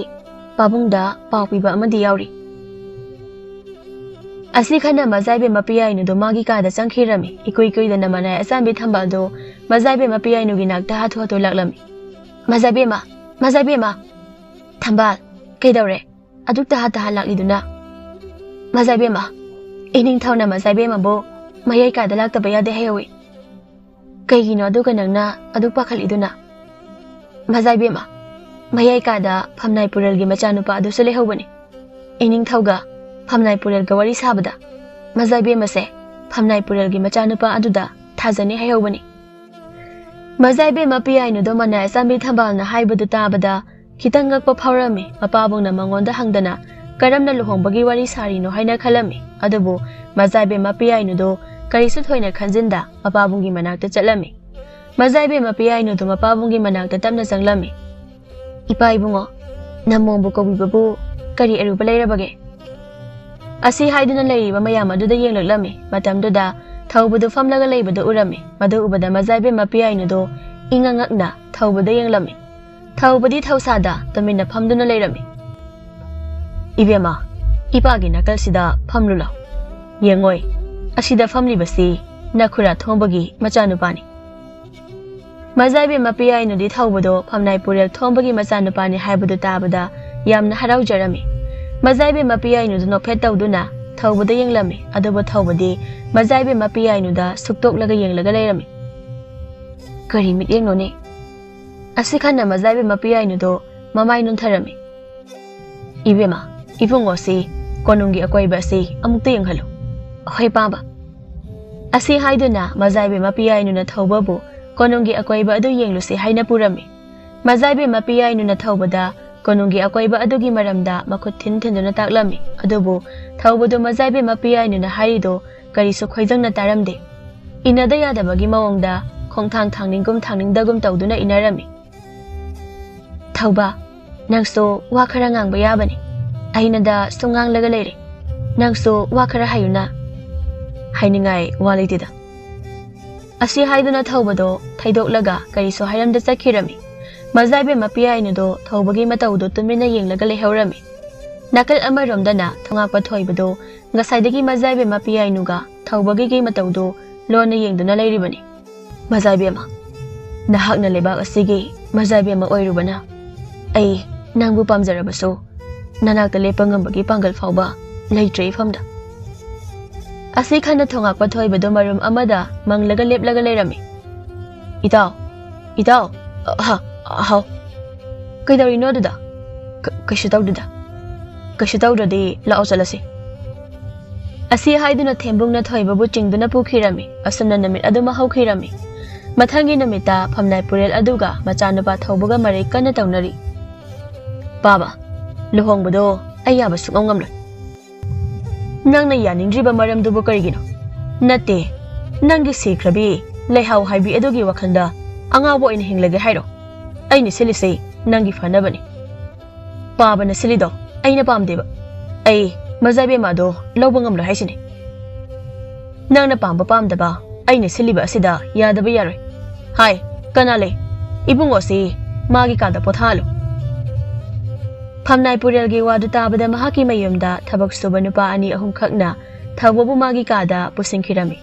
ꯄꯥꯕꯨꯡꯗ ꯄꯥꯎ ꯄꯤꯕ ꯑꯃꯗꯤ ꯌꯥꯎꯔꯤ"꯫ ꯑꯁꯤ ꯈꯟꯅ ꯃꯖꯥꯏꯕꯦꯝꯃ ꯄꯤꯌꯥꯏꯅꯨꯗꯨ ꯃꯥꯒꯤ ꯀꯥꯗ ꯆꯪꯈꯤꯔꯝꯃꯤ꯫ ꯏꯀꯨꯏ ꯀꯨꯏꯗꯅ ꯃꯅꯥꯏ ꯑꯆꯥꯟꯕꯤ ꯊꯝꯕꯥꯜꯗꯨ ꯃꯖꯥꯏꯕꯦꯝꯃ ꯄꯤꯌꯥꯏꯅꯨꯒꯤ ꯅꯥꯛꯇ ꯍꯥꯊꯨ ꯍꯥꯊꯨ ꯂꯥꯛꯂꯝꯃꯤ꯫ "ꯃꯖꯥꯏꯕꯦꯝꯃ, ꯃꯖꯥꯏꯕꯦꯝꯃ!" "ꯊꯝꯕꯥꯜ, ꯀꯩꯗꯧꯔꯦ? ꯑꯗꯨꯛ ꯇꯍꯥ ꯇꯍꯥ ꯂꯥꯛꯂꯤꯗꯨꯅ?" "ꯃꯖꯥꯏꯕꯦꯝꯃ, ꯏꯅꯤꯡꯊꯧꯅ ꯃꯖꯥꯏꯕꯦꯝꯃꯕꯨ ꯃꯌꯥꯏ ꯀꯥꯗ ꯂꯥꯛꯇꯕ ꯌꯥꯗꯦ ꯍꯥꯏꯍꯧꯏ"꯫ "ꯀꯩꯒꯤꯅꯣ ꯑꯗꯨꯒ ꯅꯪꯅ ꯑꯗꯨꯛ ꯄꯥꯈꯠꯂꯤꯗꯨꯅ?" "ꯃꯖꯥꯏꯕꯦꯝꯃ, ꯃꯌꯥꯏ ꯀꯥꯗ ꯐꯝꯅꯥꯏ ꯄꯨꯔꯦꯜꯒꯤ ꯃꯆꯥꯅꯨꯄꯥ ꯑꯗꯨꯁꯨ ꯂꯩꯍꯧꯕꯅꯤ꯫ ꯏꯅꯤꯡꯊꯧꯒ ꯐꯝꯅꯥꯏ ꯄꯨꯔꯦꯜꯒ ꯋꯥꯔꯤ ꯁꯥꯕꯗ ꯃꯖꯥꯏꯕꯦꯝꯃꯁꯦ ꯐꯝꯅꯥꯏ ꯄꯨꯔꯦꯜꯒꯤ ꯃꯆꯥꯅꯨꯄꯥ ꯑꯗꯨꯗ ꯊꯥꯖꯅꯤ ꯍꯥꯏꯍꯧꯕꯅꯤ"꯫ ꯃꯖꯥꯏꯕꯦꯝꯃ ꯄꯤꯌꯥꯏꯅꯨꯗꯣ ꯃꯅꯥꯏ ꯑꯆꯥꯟꯕꯤ ꯊꯝꯕꯥꯜꯅ ꯍꯥꯏꯕꯗꯨ ꯇꯥꯕꯗ ꯈꯤꯇꯪ ꯉꯛꯄ ꯐꯥꯎꯔꯝꯃꯤ꯫ ꯃꯄꯥꯕꯨꯡꯅ ꯃꯉꯣꯟꯗ ꯍꯪꯗꯅ ꯀꯔꯝꯅ ꯂꯨꯍꯣꯡꯕꯒꯤ ꯋꯥꯔꯤ ꯁꯥꯔꯤꯅꯣ ꯍꯥꯏꯅ ꯈꯜꯂꯝꯃꯤ꯫ ꯑꯗꯨꯕꯨ ꯃꯖꯥꯏꯕꯦꯝ ꯃꯄꯤꯌꯥꯏꯅꯨꯗꯨ ꯀꯔꯤꯁꯨ ꯊꯣꯏꯅ ꯈꯟꯖꯤꯟꯗ ꯃꯄꯥꯕꯨꯡꯒꯤ ꯃꯅꯥꯛꯇ ꯆꯠꯂꯝꯃꯤ꯫ ꯃꯖꯥꯏꯕꯦꯝ ꯃꯄꯤꯌꯥꯏꯅꯨꯗꯨ ꯃꯄꯥꯕꯨꯡꯒꯤ ꯃꯅꯥꯛꯇ ꯇꯞꯅ ꯆꯪꯂꯝꯃꯤ꯫ "ꯏꯄꯥ ꯏꯕꯨꯡꯉꯣ, ꯅꯝꯃꯣꯝꯕꯨ ꯀꯧꯕꯤꯕꯕꯨ ꯀꯔꯤ ꯑꯔꯨꯕ ꯂꯩꯔꯕꯒꯦ?" ꯑꯁꯤ ꯍꯥꯏꯗꯨꯅ ꯂꯩꯔꯤꯕ ꯃꯌꯥꯝ ꯑꯗꯨꯗ ꯌꯦꯡꯂꯛꯂꯝꯃꯤ꯫ ꯃꯇꯝꯗꯨꯗ ꯊꯧꯕꯗꯨ ꯐꯝꯂꯒ ꯂꯩꯕꯗꯨ ꯎꯔꯝꯃꯤ꯫ ꯃꯗꯨ ꯎꯕꯗ ꯃꯖꯥꯏꯕꯦꯝ ꯃꯄꯤꯌꯥꯏꯅꯨꯗꯨ ꯏꯉꯛ ꯉꯛꯅ ꯊꯧꯕꯗ ꯌꯦꯡꯂꯝꯃꯤ꯫ ꯊꯧꯕꯗꯤ ꯊꯧꯁꯥꯗ ꯇꯨꯃꯤꯟꯅ ꯐꯝꯗꯨꯅ ꯂꯩꯔꯝꯃꯤ꯫ "ꯏꯕꯦꯝꯃ, ꯏꯄꯥꯒꯤ ꯅꯥꯀꯜꯁꯤꯗ ꯐꯝꯂꯨ ꯂꯥꯎ꯫ ꯌꯦꯡꯉꯣꯏ, ꯑꯁꯤꯗ ꯐꯝꯂꯤꯕꯁꯤ ꯅꯈꯨꯔꯥ ꯊꯣꯡꯕꯒꯤ ꯃꯆꯥꯅꯨꯄꯥꯅꯤ꯫" ꯃꯖꯥꯏꯕꯦꯝ ꯃꯄꯤꯌꯥꯏꯅꯨꯗꯤ ꯊꯧꯕꯗꯣ ꯐꯝꯅꯥꯏ ꯄꯨꯔꯦꯜ ꯊꯣꯡꯕꯒꯤ ꯃꯆꯥꯅꯨꯄꯥꯅꯤ ꯍꯥꯏꯕꯗꯨ ꯇꯥꯕꯗ ꯌꯥꯝꯅ ꯍꯔꯥꯎꯖꯔꯝꯃꯤ꯫ ꯃꯖꯥꯏꯕꯦꯝ ꯃꯄꯤꯌꯥꯏꯅꯨꯗꯨ ꯅꯣꯛꯐꯦꯠ ꯇꯧꯗꯨꯅ ꯊꯧꯕꯗ ꯌꯦꯡꯂꯝꯃꯤ꯫ ꯑꯗꯨꯕꯨ ꯊꯧꯕꯗꯤ ꯃꯖꯥꯏꯕꯦꯝ ꯃꯄꯤꯌꯥꯏꯅꯨꯗ ꯁꯨꯛꯇꯣꯛꯂꯒ ꯌꯦꯡꯂꯒ ꯂꯩꯔꯝꯃꯤ꯫ "ꯀꯔꯤ ꯃꯤꯠꯌꯦꯡꯅꯣꯅꯦ?" ꯑꯁꯤ ꯈꯟꯅ ꯃꯖꯥꯏꯕꯦꯝ ꯃꯄꯤꯌꯥꯏꯅꯨꯗꯣ ꯃꯃꯥꯏ ꯅꯣꯟꯊꯔꯝꯃꯤ꯫ "ꯏꯕꯦꯝꯃ, ꯏꯕꯨꯡꯉꯣꯁꯤ ꯀꯣꯅꯨꯡꯒꯤ ꯑꯀꯣꯏꯕ ꯑꯁꯤ ꯑꯃꯨꯛꯇ ꯌꯦꯡꯍꯜꯂꯨ꯫" "ꯍꯣꯏ ꯄꯥꯕ꯫" ꯑꯁꯤ ꯍꯥꯏꯗꯨꯅ ꯃꯖꯥꯏꯕꯦꯝ ꯃꯄꯤꯌꯥꯏꯅꯨꯅ ꯊꯧꯕꯕꯨ ꯀꯣꯅꯨꯡꯒꯤ ꯑꯀꯣꯏꯕ ꯑꯗꯨ ꯌꯦꯡꯂꯨꯁꯤ ꯍꯥꯏꯅ ꯄꯨꯔꯝꯃꯤ꯫ ꯃꯖꯥꯏꯕꯦꯝ ꯃꯄꯤꯌꯥꯏꯅꯨꯅ ꯊꯧꯕꯗ ꯀꯣꯅꯨꯡꯒꯤ ꯑꯀꯣꯏꯕ ꯑꯗꯨꯒꯤ ꯃꯔꯝꯗ ꯃꯈꯨꯠ ꯊꯤꯟ ꯊꯤꯟꯗꯨꯅ ꯇꯥꯛꯂꯝꯃꯤ꯫ ꯑꯗꯨꯕꯨ ꯊꯧꯕꯗꯨ ꯃꯖꯥꯏꯕꯦꯝ ꯃꯄꯤꯌꯥꯏꯅꯨꯅ ꯍꯥꯏꯔꯤꯗꯨ ꯀꯔꯤꯁꯨ ꯈꯣꯏꯖꯪꯅ ꯇꯥꯔꯝꯗꯦ꯫ ꯏꯟꯅꯗ ꯌꯥꯗꯕꯒꯤ ꯃꯑꯣꯡꯗ ꯈꯣꯡꯊꯥꯡ ꯊꯥꯡꯅꯤꯡꯒꯨꯝ ꯊꯥꯡꯅꯤꯡꯗꯒꯨꯝ ꯇꯧꯗꯨꯅ ꯏꯟꯅꯔꯝꯃꯤ꯫ "ꯊꯧꯕ, ꯅꯪꯁꯨ ꯋꯥ ꯈꯔ ꯉꯥꯡꯕ ꯌꯥꯕꯅꯤ꯫ ꯑꯩꯅꯗ ꯁꯨꯝ ꯉꯥꯡꯂꯒ ꯂꯩꯔꯦ꯫ ꯅꯪꯁꯨ ꯋꯥ ꯈꯔ ꯍꯥꯏꯌꯨꯅ꯫" "ꯍꯥꯏꯅꯤꯡꯉꯥꯏ ꯋꯥ ꯂꯩꯇꯦꯗ꯫" ꯑꯁꯤ ꯍꯥꯏꯗꯨꯅ ꯊꯧꯕꯗꯣ ꯊꯩꯗꯣꯛꯂꯒ ꯀꯔꯤꯁꯨ ꯍꯥꯏꯔꯝꯗ ꯆꯠꯈꯤꯔꯝꯃꯤ꯫ ꯃꯖꯥꯏꯕꯦꯝ ꯃꯄꯤꯌꯥꯏꯅꯨꯗꯣ ꯊꯧꯕꯒꯤ ꯃꯇꯧꯗꯣ ꯇꯨꯃꯤꯟꯅ ꯌꯦꯡꯂꯒ ꯂꯩꯍꯧꯔꯝꯃꯤ꯫ ꯅꯥꯀꯜ ꯑꯃꯔꯣꯝꯗꯅ ꯊꯣꯉꯥꯛꯄ ꯊꯣꯏꯕꯗꯣ ꯉꯁꯥꯏꯗꯒꯤ ꯃꯖꯥꯏꯕꯦꯝ ꯃꯄꯤꯌꯥꯏꯅꯨꯒ ꯊꯧꯕꯒꯤꯒꯤ ꯃꯇꯧꯗꯣ ꯂꯣꯟꯅ ꯌꯦꯡꯗꯨꯅ ꯂꯩꯔꯤꯕꯅꯤ꯫ "ꯃꯖꯥꯏꯕꯦꯝꯃ, ꯅꯍꯥꯛꯅ ꯂꯩꯕꯥꯛ ꯑꯁꯤꯒꯤ ꯃꯖꯥꯏꯕꯦꯝꯃ ꯑꯣꯏꯔꯨꯕꯅ ꯑꯩ ꯅꯪꯕꯨ ꯄꯥꯝꯖꯔꯕꯁꯨ ꯅꯅꯥꯛꯇ ꯂꯦꯞꯄ ꯉꯝꯕꯒꯤ ꯄꯥꯡꯒꯜ ꯐꯥꯎꯕ ꯂꯩꯇ꯭ꯔꯦ ꯏꯐꯝꯗ꯫" ꯑꯁꯤ ꯈꯟꯅ ꯊꯣꯉꯥꯛꯄ ꯊꯣꯏꯕꯗꯨ ꯃꯔꯨꯝ ꯑꯃꯗ ꯃꯪꯂꯒ ꯂꯦꯞꯂꯒ ꯂꯩꯔꯝꯃꯤ꯫ "ꯏꯇꯥꯎ, ꯏꯇꯥꯎ, ꯑꯍ, ꯑꯍꯥꯎ꯫ ꯀꯩꯗꯧꯔꯤꯅꯣ ꯑꯗꯨꯗ?" "ꯀ-, ꯀꯩꯁꯨ ꯇꯧꯗꯦꯗ꯫" "ꯀꯩꯁꯨ ꯇꯧꯗ꯭ꯔꯗꯤ ꯂꯥꯛꯑꯣ ꯆꯠꯂꯁꯤ꯫" ꯑꯁꯤ ꯍꯥꯏꯗꯨꯅ ꯊꯦꯝꯕꯨꯡꯅ ꯊꯣꯏꯕꯕꯨ ꯆꯤꯡꯗꯨꯅ ꯄꯨꯈꯤꯔꯝꯃꯤ꯫ ꯑꯁꯨꯝꯅ ꯅꯨꯃꯤꯠ ꯑꯗꯨꯃ ꯍꯧꯈꯤꯔꯝꯃꯤ꯫ ꯃꯊꯪꯒꯤ ꯅꯨꯃꯤꯠꯇ ꯐꯝꯅꯥꯏ ꯄꯨꯔꯦꯜ ꯑꯗꯨꯒ ꯃꯆꯥꯅꯨꯄꯥ ꯊꯧꯕꯒ ꯃꯔꯩ ꯀꯟꯅ ꯇꯧꯅꯔꯤ꯫ "ꯄꯥꯕ, ꯂꯨꯍꯣꯡꯕꯗꯣ ꯑꯩ ꯌꯥꯕ ꯁꯨꯛꯉꯝ ꯉꯝꯂꯣꯏ꯫ ꯅꯪꯅ ꯌꯥꯅꯤꯡꯗ꯭ꯔꯤꯕ ꯃꯔꯝꯗꯨꯕꯨ ꯀꯔꯤꯒꯤꯅꯣ? ꯅꯠꯇꯦ, ꯅꯪꯒꯤ ꯁꯤꯈ꯭ꯔꯕꯤ ꯂꯩꯍꯥꯎ ꯍꯥꯏꯕꯤ ꯑꯗꯨꯒꯤ ꯋꯥꯈꯜꯗ ꯑꯉꯥꯎꯕ ꯑꯣꯏꯅ ꯍꯤꯡꯂꯒꯦ ꯍꯥꯏꯔꯣ? ꯑꯩꯅ ꯁꯤꯜꯂꯤꯁꯦ ꯅꯪꯒꯤ ꯐꯅꯕꯅꯤ꯫ ꯄꯥꯕꯅ ꯁꯤꯜꯂꯤꯗꯣ ꯑꯩꯅ ꯄꯥꯝꯗꯦꯕ꯫ ꯑꯩ ꯃꯖꯥꯏꯕꯦꯝꯃ ꯑꯗꯣ ꯂꯧꯕ ꯉꯝꯂꯣꯏ ꯍꯥꯏꯁꯤꯅꯤ꯫ ꯅꯪꯅ ꯄꯥꯝꯕ ꯄꯥꯝꯗꯕ ꯑꯩꯅ ꯁꯤꯜꯂꯤꯕ ꯑꯁꯤꯗ ꯌꯥꯗꯕ ꯌꯥꯔꯣꯏ꯫ ꯍꯥꯏ, ꯀꯅꯥ ꯂꯩ? ꯏꯕꯨꯡꯉꯣꯁꯤ ꯃꯥꯒꯤ ꯀꯥꯗ ꯄꯣꯊꯥꯍꯜꯂꯨ꯫ ꯐꯝꯅꯥꯏ ꯄꯨꯔꯦꯜꯒꯤ ꯋꯥꯗꯨ ꯇꯥꯕꯗ ꯃꯍꯥꯛꯀꯤ ꯃꯌꯨꯝꯗ ꯊꯕꯛ ꯁꯨꯕ ꯅꯨꯄꯥ ꯑꯅꯤ ꯑꯍꯨꯝꯈꯛꯅ ꯊꯧꯕꯕꯨ ꯃꯥꯒꯤ ꯀꯥꯗ ꯄꯨꯁꯤꯟꯈꯤꯔꯝꯃꯤ꯫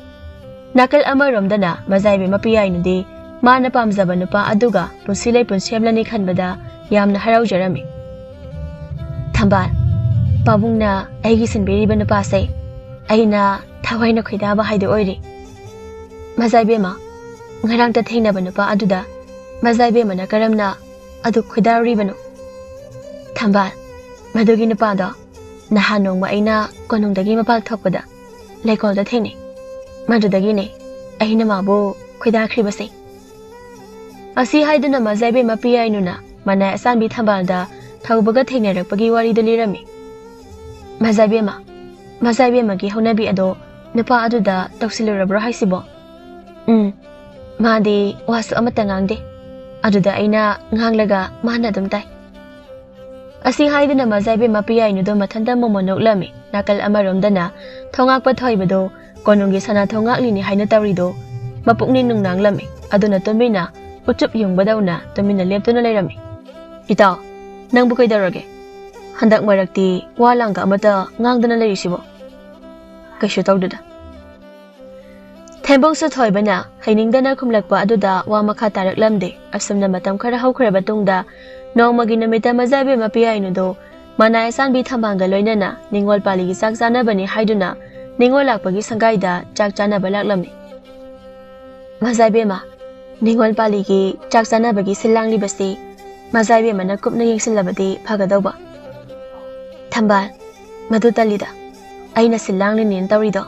ꯅꯥꯀꯜ ꯑꯃꯔꯣꯝꯗꯅ ꯃꯖꯥꯏꯕꯤ ꯃꯄꯤꯌꯥꯏꯅꯨꯗꯤ ꯃꯥꯅ ꯄꯥꯝꯖꯕ ꯅꯨꯄꯥ ꯑꯗꯨꯒ ꯄꯨꯟꯁꯤ ꯂꯩꯄꯨꯟ ꯁꯦꯝꯂꯅꯤ ꯈꯟꯕꯗ ꯌꯥꯝꯅ ꯍꯔꯥꯎꯖꯔꯝꯃꯤ꯫ ꯊꯝꯕꯥꯜ, ꯄꯥꯕꯨꯡꯅ ꯑꯩꯒꯤ ꯁꯤꯟꯕꯤꯔꯤꯕ ꯅꯨꯄꯥꯁꯦ ꯑꯩꯅ ꯊꯋꯥꯏꯅ ꯈꯣꯏꯗꯥꯕ ꯍꯥꯏꯗꯨ ꯑꯣꯏꯔꯦ꯫ ꯃꯖꯥꯏꯕꯦꯝꯃ, ꯉꯔꯥꯡꯇ ꯊꯦꯡꯅꯕ ꯅꯨꯄꯥ ꯑꯗꯨꯗ ꯃꯖꯥꯏꯕꯦꯝꯃꯅ ꯀꯔꯝꯅ ꯑꯗꯨ ꯈꯣꯏꯗꯥꯔꯨꯔꯤꯕꯅꯣ? ꯊꯝꯕꯥꯜ, ꯃꯗꯨꯒꯤ ꯅꯨꯄꯥꯗꯣ ꯅꯍꯥꯟ ꯅꯣꯡꯃ ꯑꯩꯅ ꯀꯣꯅꯨꯡꯗꯒꯤ ꯃꯄꯥꯜ ꯊꯣꯛꯄꯗ ꯂꯩꯀꯣꯜꯗ ꯊꯦꯡꯅꯩ꯫ ꯃꯗꯨꯗꯒꯤꯅꯦ ꯑꯩꯅ ꯃꯥꯕꯨ ꯈꯣꯏꯗꯥꯈ꯭ꯔꯤꯕꯁꯦ꯫ ꯑꯁꯤ ꯍꯥꯏꯗꯨꯅ ꯃꯖꯥꯏꯕꯦꯝꯃ ꯄꯤꯌꯥꯏꯅꯨꯅ ꯃꯅꯥꯏ ꯑꯁꯥꯟꯕꯤ ꯊꯝꯕꯥꯜꯗ ꯊꯧꯕꯒ ꯊꯦꯡꯅꯔꯛꯄꯒꯤ ꯋꯥꯔꯤꯗꯨ ꯂꯤꯔꯝꯃꯤ꯫ ꯃꯖꯥꯏꯕꯦꯝꯃ, ꯃꯖꯥꯏꯕꯦꯝꯃꯒꯤ ꯍꯧꯅꯕꯤ ꯑꯗꯣ ꯅꯨꯄꯥ ꯑꯗꯨꯗ ꯇꯧꯁꯤꯜꯂꯨꯔꯕ꯭ꯔꯣ ꯍꯥꯏꯁꯤꯕꯣ? ꯎꯝ, ꯃꯥꯗꯤ ꯋꯥꯁꯨ ꯑꯃꯠꯇ ꯉꯥꯡꯗꯦ꯫ ꯑꯗꯨꯗ ꯑꯩꯅ ꯉꯥꯡꯂꯒ ꯃꯥꯅ ꯑꯗꯨꯝ ꯇꯥꯏ꯫ ꯑꯁꯤ ꯍꯥꯏꯗꯨꯅ ꯃꯖꯥꯏꯕꯦꯝꯃ ꯄꯤꯌꯥꯏꯅꯨꯗꯣ ꯃꯊꯟꯇ ꯃꯣꯃꯣꯟ ꯅꯣꯛꯂꯝꯃꯤ꯫ ꯅꯥꯀꯜ ꯑꯃꯔꯣꯝꯗꯅ ꯊꯣꯉꯥꯛꯄ ꯊꯣꯏꯕꯗꯣ ꯀꯣꯅꯨꯡꯒꯤ ꯁꯅꯥ ꯊꯣꯡꯉꯥꯛꯂꯤꯅꯤ ꯍꯥꯏꯅ ꯇꯧꯔꯤꯗꯣ ꯃꯄꯨꯛꯅꯤꯡ ꯅꯨꯡꯅꯥꯡꯂꯝꯃꯤ꯫ ꯑꯗꯨꯅ ꯇꯨꯃꯤꯟꯅ ꯎꯆꯨꯞ ꯌꯨꯡꯕꯗꯧꯅ ꯇꯨꯃꯤꯟꯅ ꯂꯦꯞꯇꯨꯅ ꯂꯩꯔꯝꯃꯤ꯫ "ꯏꯇꯥꯎ, ꯅꯪꯕꯨ ꯀꯩꯗꯧꯔꯒꯦ? ꯍꯟꯗꯛ ꯃꯔꯛꯇꯤ ꯋꯥ ꯂꯥꯡꯒ ꯑꯃꯠꯇ ꯉꯥꯡꯗꯅ ꯂꯩꯔꯤꯁꯤꯕꯣ?" "ꯀꯩꯁꯨ ꯇꯧꯗꯦꯗ꯫" ꯊꯦꯝꯕꯧꯁꯨ ꯊꯣꯏꯕꯅ ꯍꯩꯅꯤꯡꯗꯅ ꯈꯨꯝꯂꯛꯄ ꯑꯗꯨꯗ ꯋꯥ ꯃꯈꯥ ꯇꯥꯔꯛꯂꯝꯗꯦ꯫ ꯑꯁꯨꯝꯅ ꯃꯇꯝ ꯈꯔ ꯍꯧꯈ꯭ꯔꯕ ꯇꯨꯡꯗ ꯅꯣꯡꯃꯒꯤ ꯅꯨꯃꯤꯠꯇ ꯃꯖꯥꯏꯕꯦꯝꯃ ꯄꯤꯌꯥꯏꯅꯨꯗꯣ ꯃꯅꯥꯏ ꯑꯁꯥꯟꯕꯤ ꯊꯝꯕꯥꯜꯒ ꯂꯣꯏꯅꯅ ꯅꯤꯡꯉꯣꯜ ꯄꯥꯜꯂꯤꯒꯤ ꯆꯥꯛ ꯆꯥꯅꯕꯅꯤ ꯍꯥꯏꯗꯨꯅ ꯅꯤꯡꯉꯣꯜ ꯂꯥꯛꯄꯒꯤ ꯁꯪꯒꯥꯏꯗ ꯆꯥꯛ ꯆꯥꯅꯕ ꯂꯥꯛꯂꯝꯃꯤ꯫ "ꯃꯖꯥꯏꯕꯦꯝꯃ, ꯅꯤꯡꯉꯣꯜ ꯄꯥꯜꯂꯤꯒꯤ ꯆꯥꯛ ꯆꯥꯅꯕꯒꯤ ꯁꯤꯜ ꯂꯥꯡꯂꯤꯕꯁꯤ ꯃꯖꯥꯏꯕꯦꯝꯃꯅ ꯀꯨꯞꯅ ꯌꯦꯡꯁꯤꯜꯂꯕꯗꯤ ꯐꯒꯗꯧꯕ꯫" "ꯊꯝꯕꯥꯜ, ꯃꯗꯨ ꯇꯜꯂꯤꯗ꯫ ꯑꯩꯅ ꯁꯤꯜ ꯂꯥꯡꯂꯤꯅꯦꯅ ꯇꯧꯔꯤꯗꯣ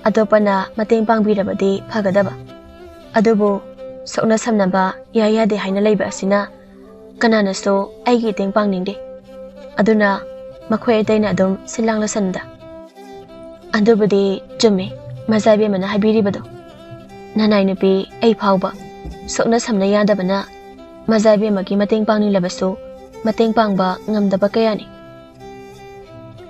ꯑꯇꯣꯞꯄꯅ ꯃꯇꯦꯡ ꯄꯥꯡꯕꯤꯔꯕꯗꯤ ꯐꯒꯗꯕ꯫ ꯑꯗꯨꯕꯨ ꯁꯣꯛꯅ ꯁꯝꯅꯕ ꯌꯥꯏ ꯌꯥꯗꯦ ꯍꯥꯏꯅ ꯂꯩꯕ ꯑꯁꯤꯅ ꯀꯅꯥꯅꯁꯨ ꯑꯩꯒꯤ ꯃꯇꯦꯡ ꯄꯥꯡꯅꯤꯡꯗꯦ꯫ ꯑꯗꯨꯅ ꯃꯈꯣꯏ ꯑꯇꯩꯅ ꯑꯗꯨꯝ ꯁꯤꯜ ꯂꯥꯡꯂꯁꯟꯗ꯫ "ꯑꯗꯨꯕꯨꯗꯤ ꯆꯨꯝꯃꯤ, ꯃꯖꯥ ꯏꯕꯦꯝꯃꯅ ꯍꯥꯏꯕꯤꯔꯤꯕꯗꯣ꯫ ꯅꯅꯥꯏ ꯅꯨꯄꯤ ꯑꯩ ꯐꯥꯎꯕ ꯁꯣꯛꯅ ꯁꯝꯅ ꯌꯥꯗꯕꯅ ꯃꯖꯥ ꯏꯕꯦꯝꯃꯒꯤ ꯃꯇꯦꯡ ꯄꯥꯡꯅꯤꯡꯂꯕꯁꯨ ꯃꯇꯦꯡ ꯄꯥꯡꯕ ꯉꯝꯗꯕ ꯀꯌꯥꯅꯤ"꯫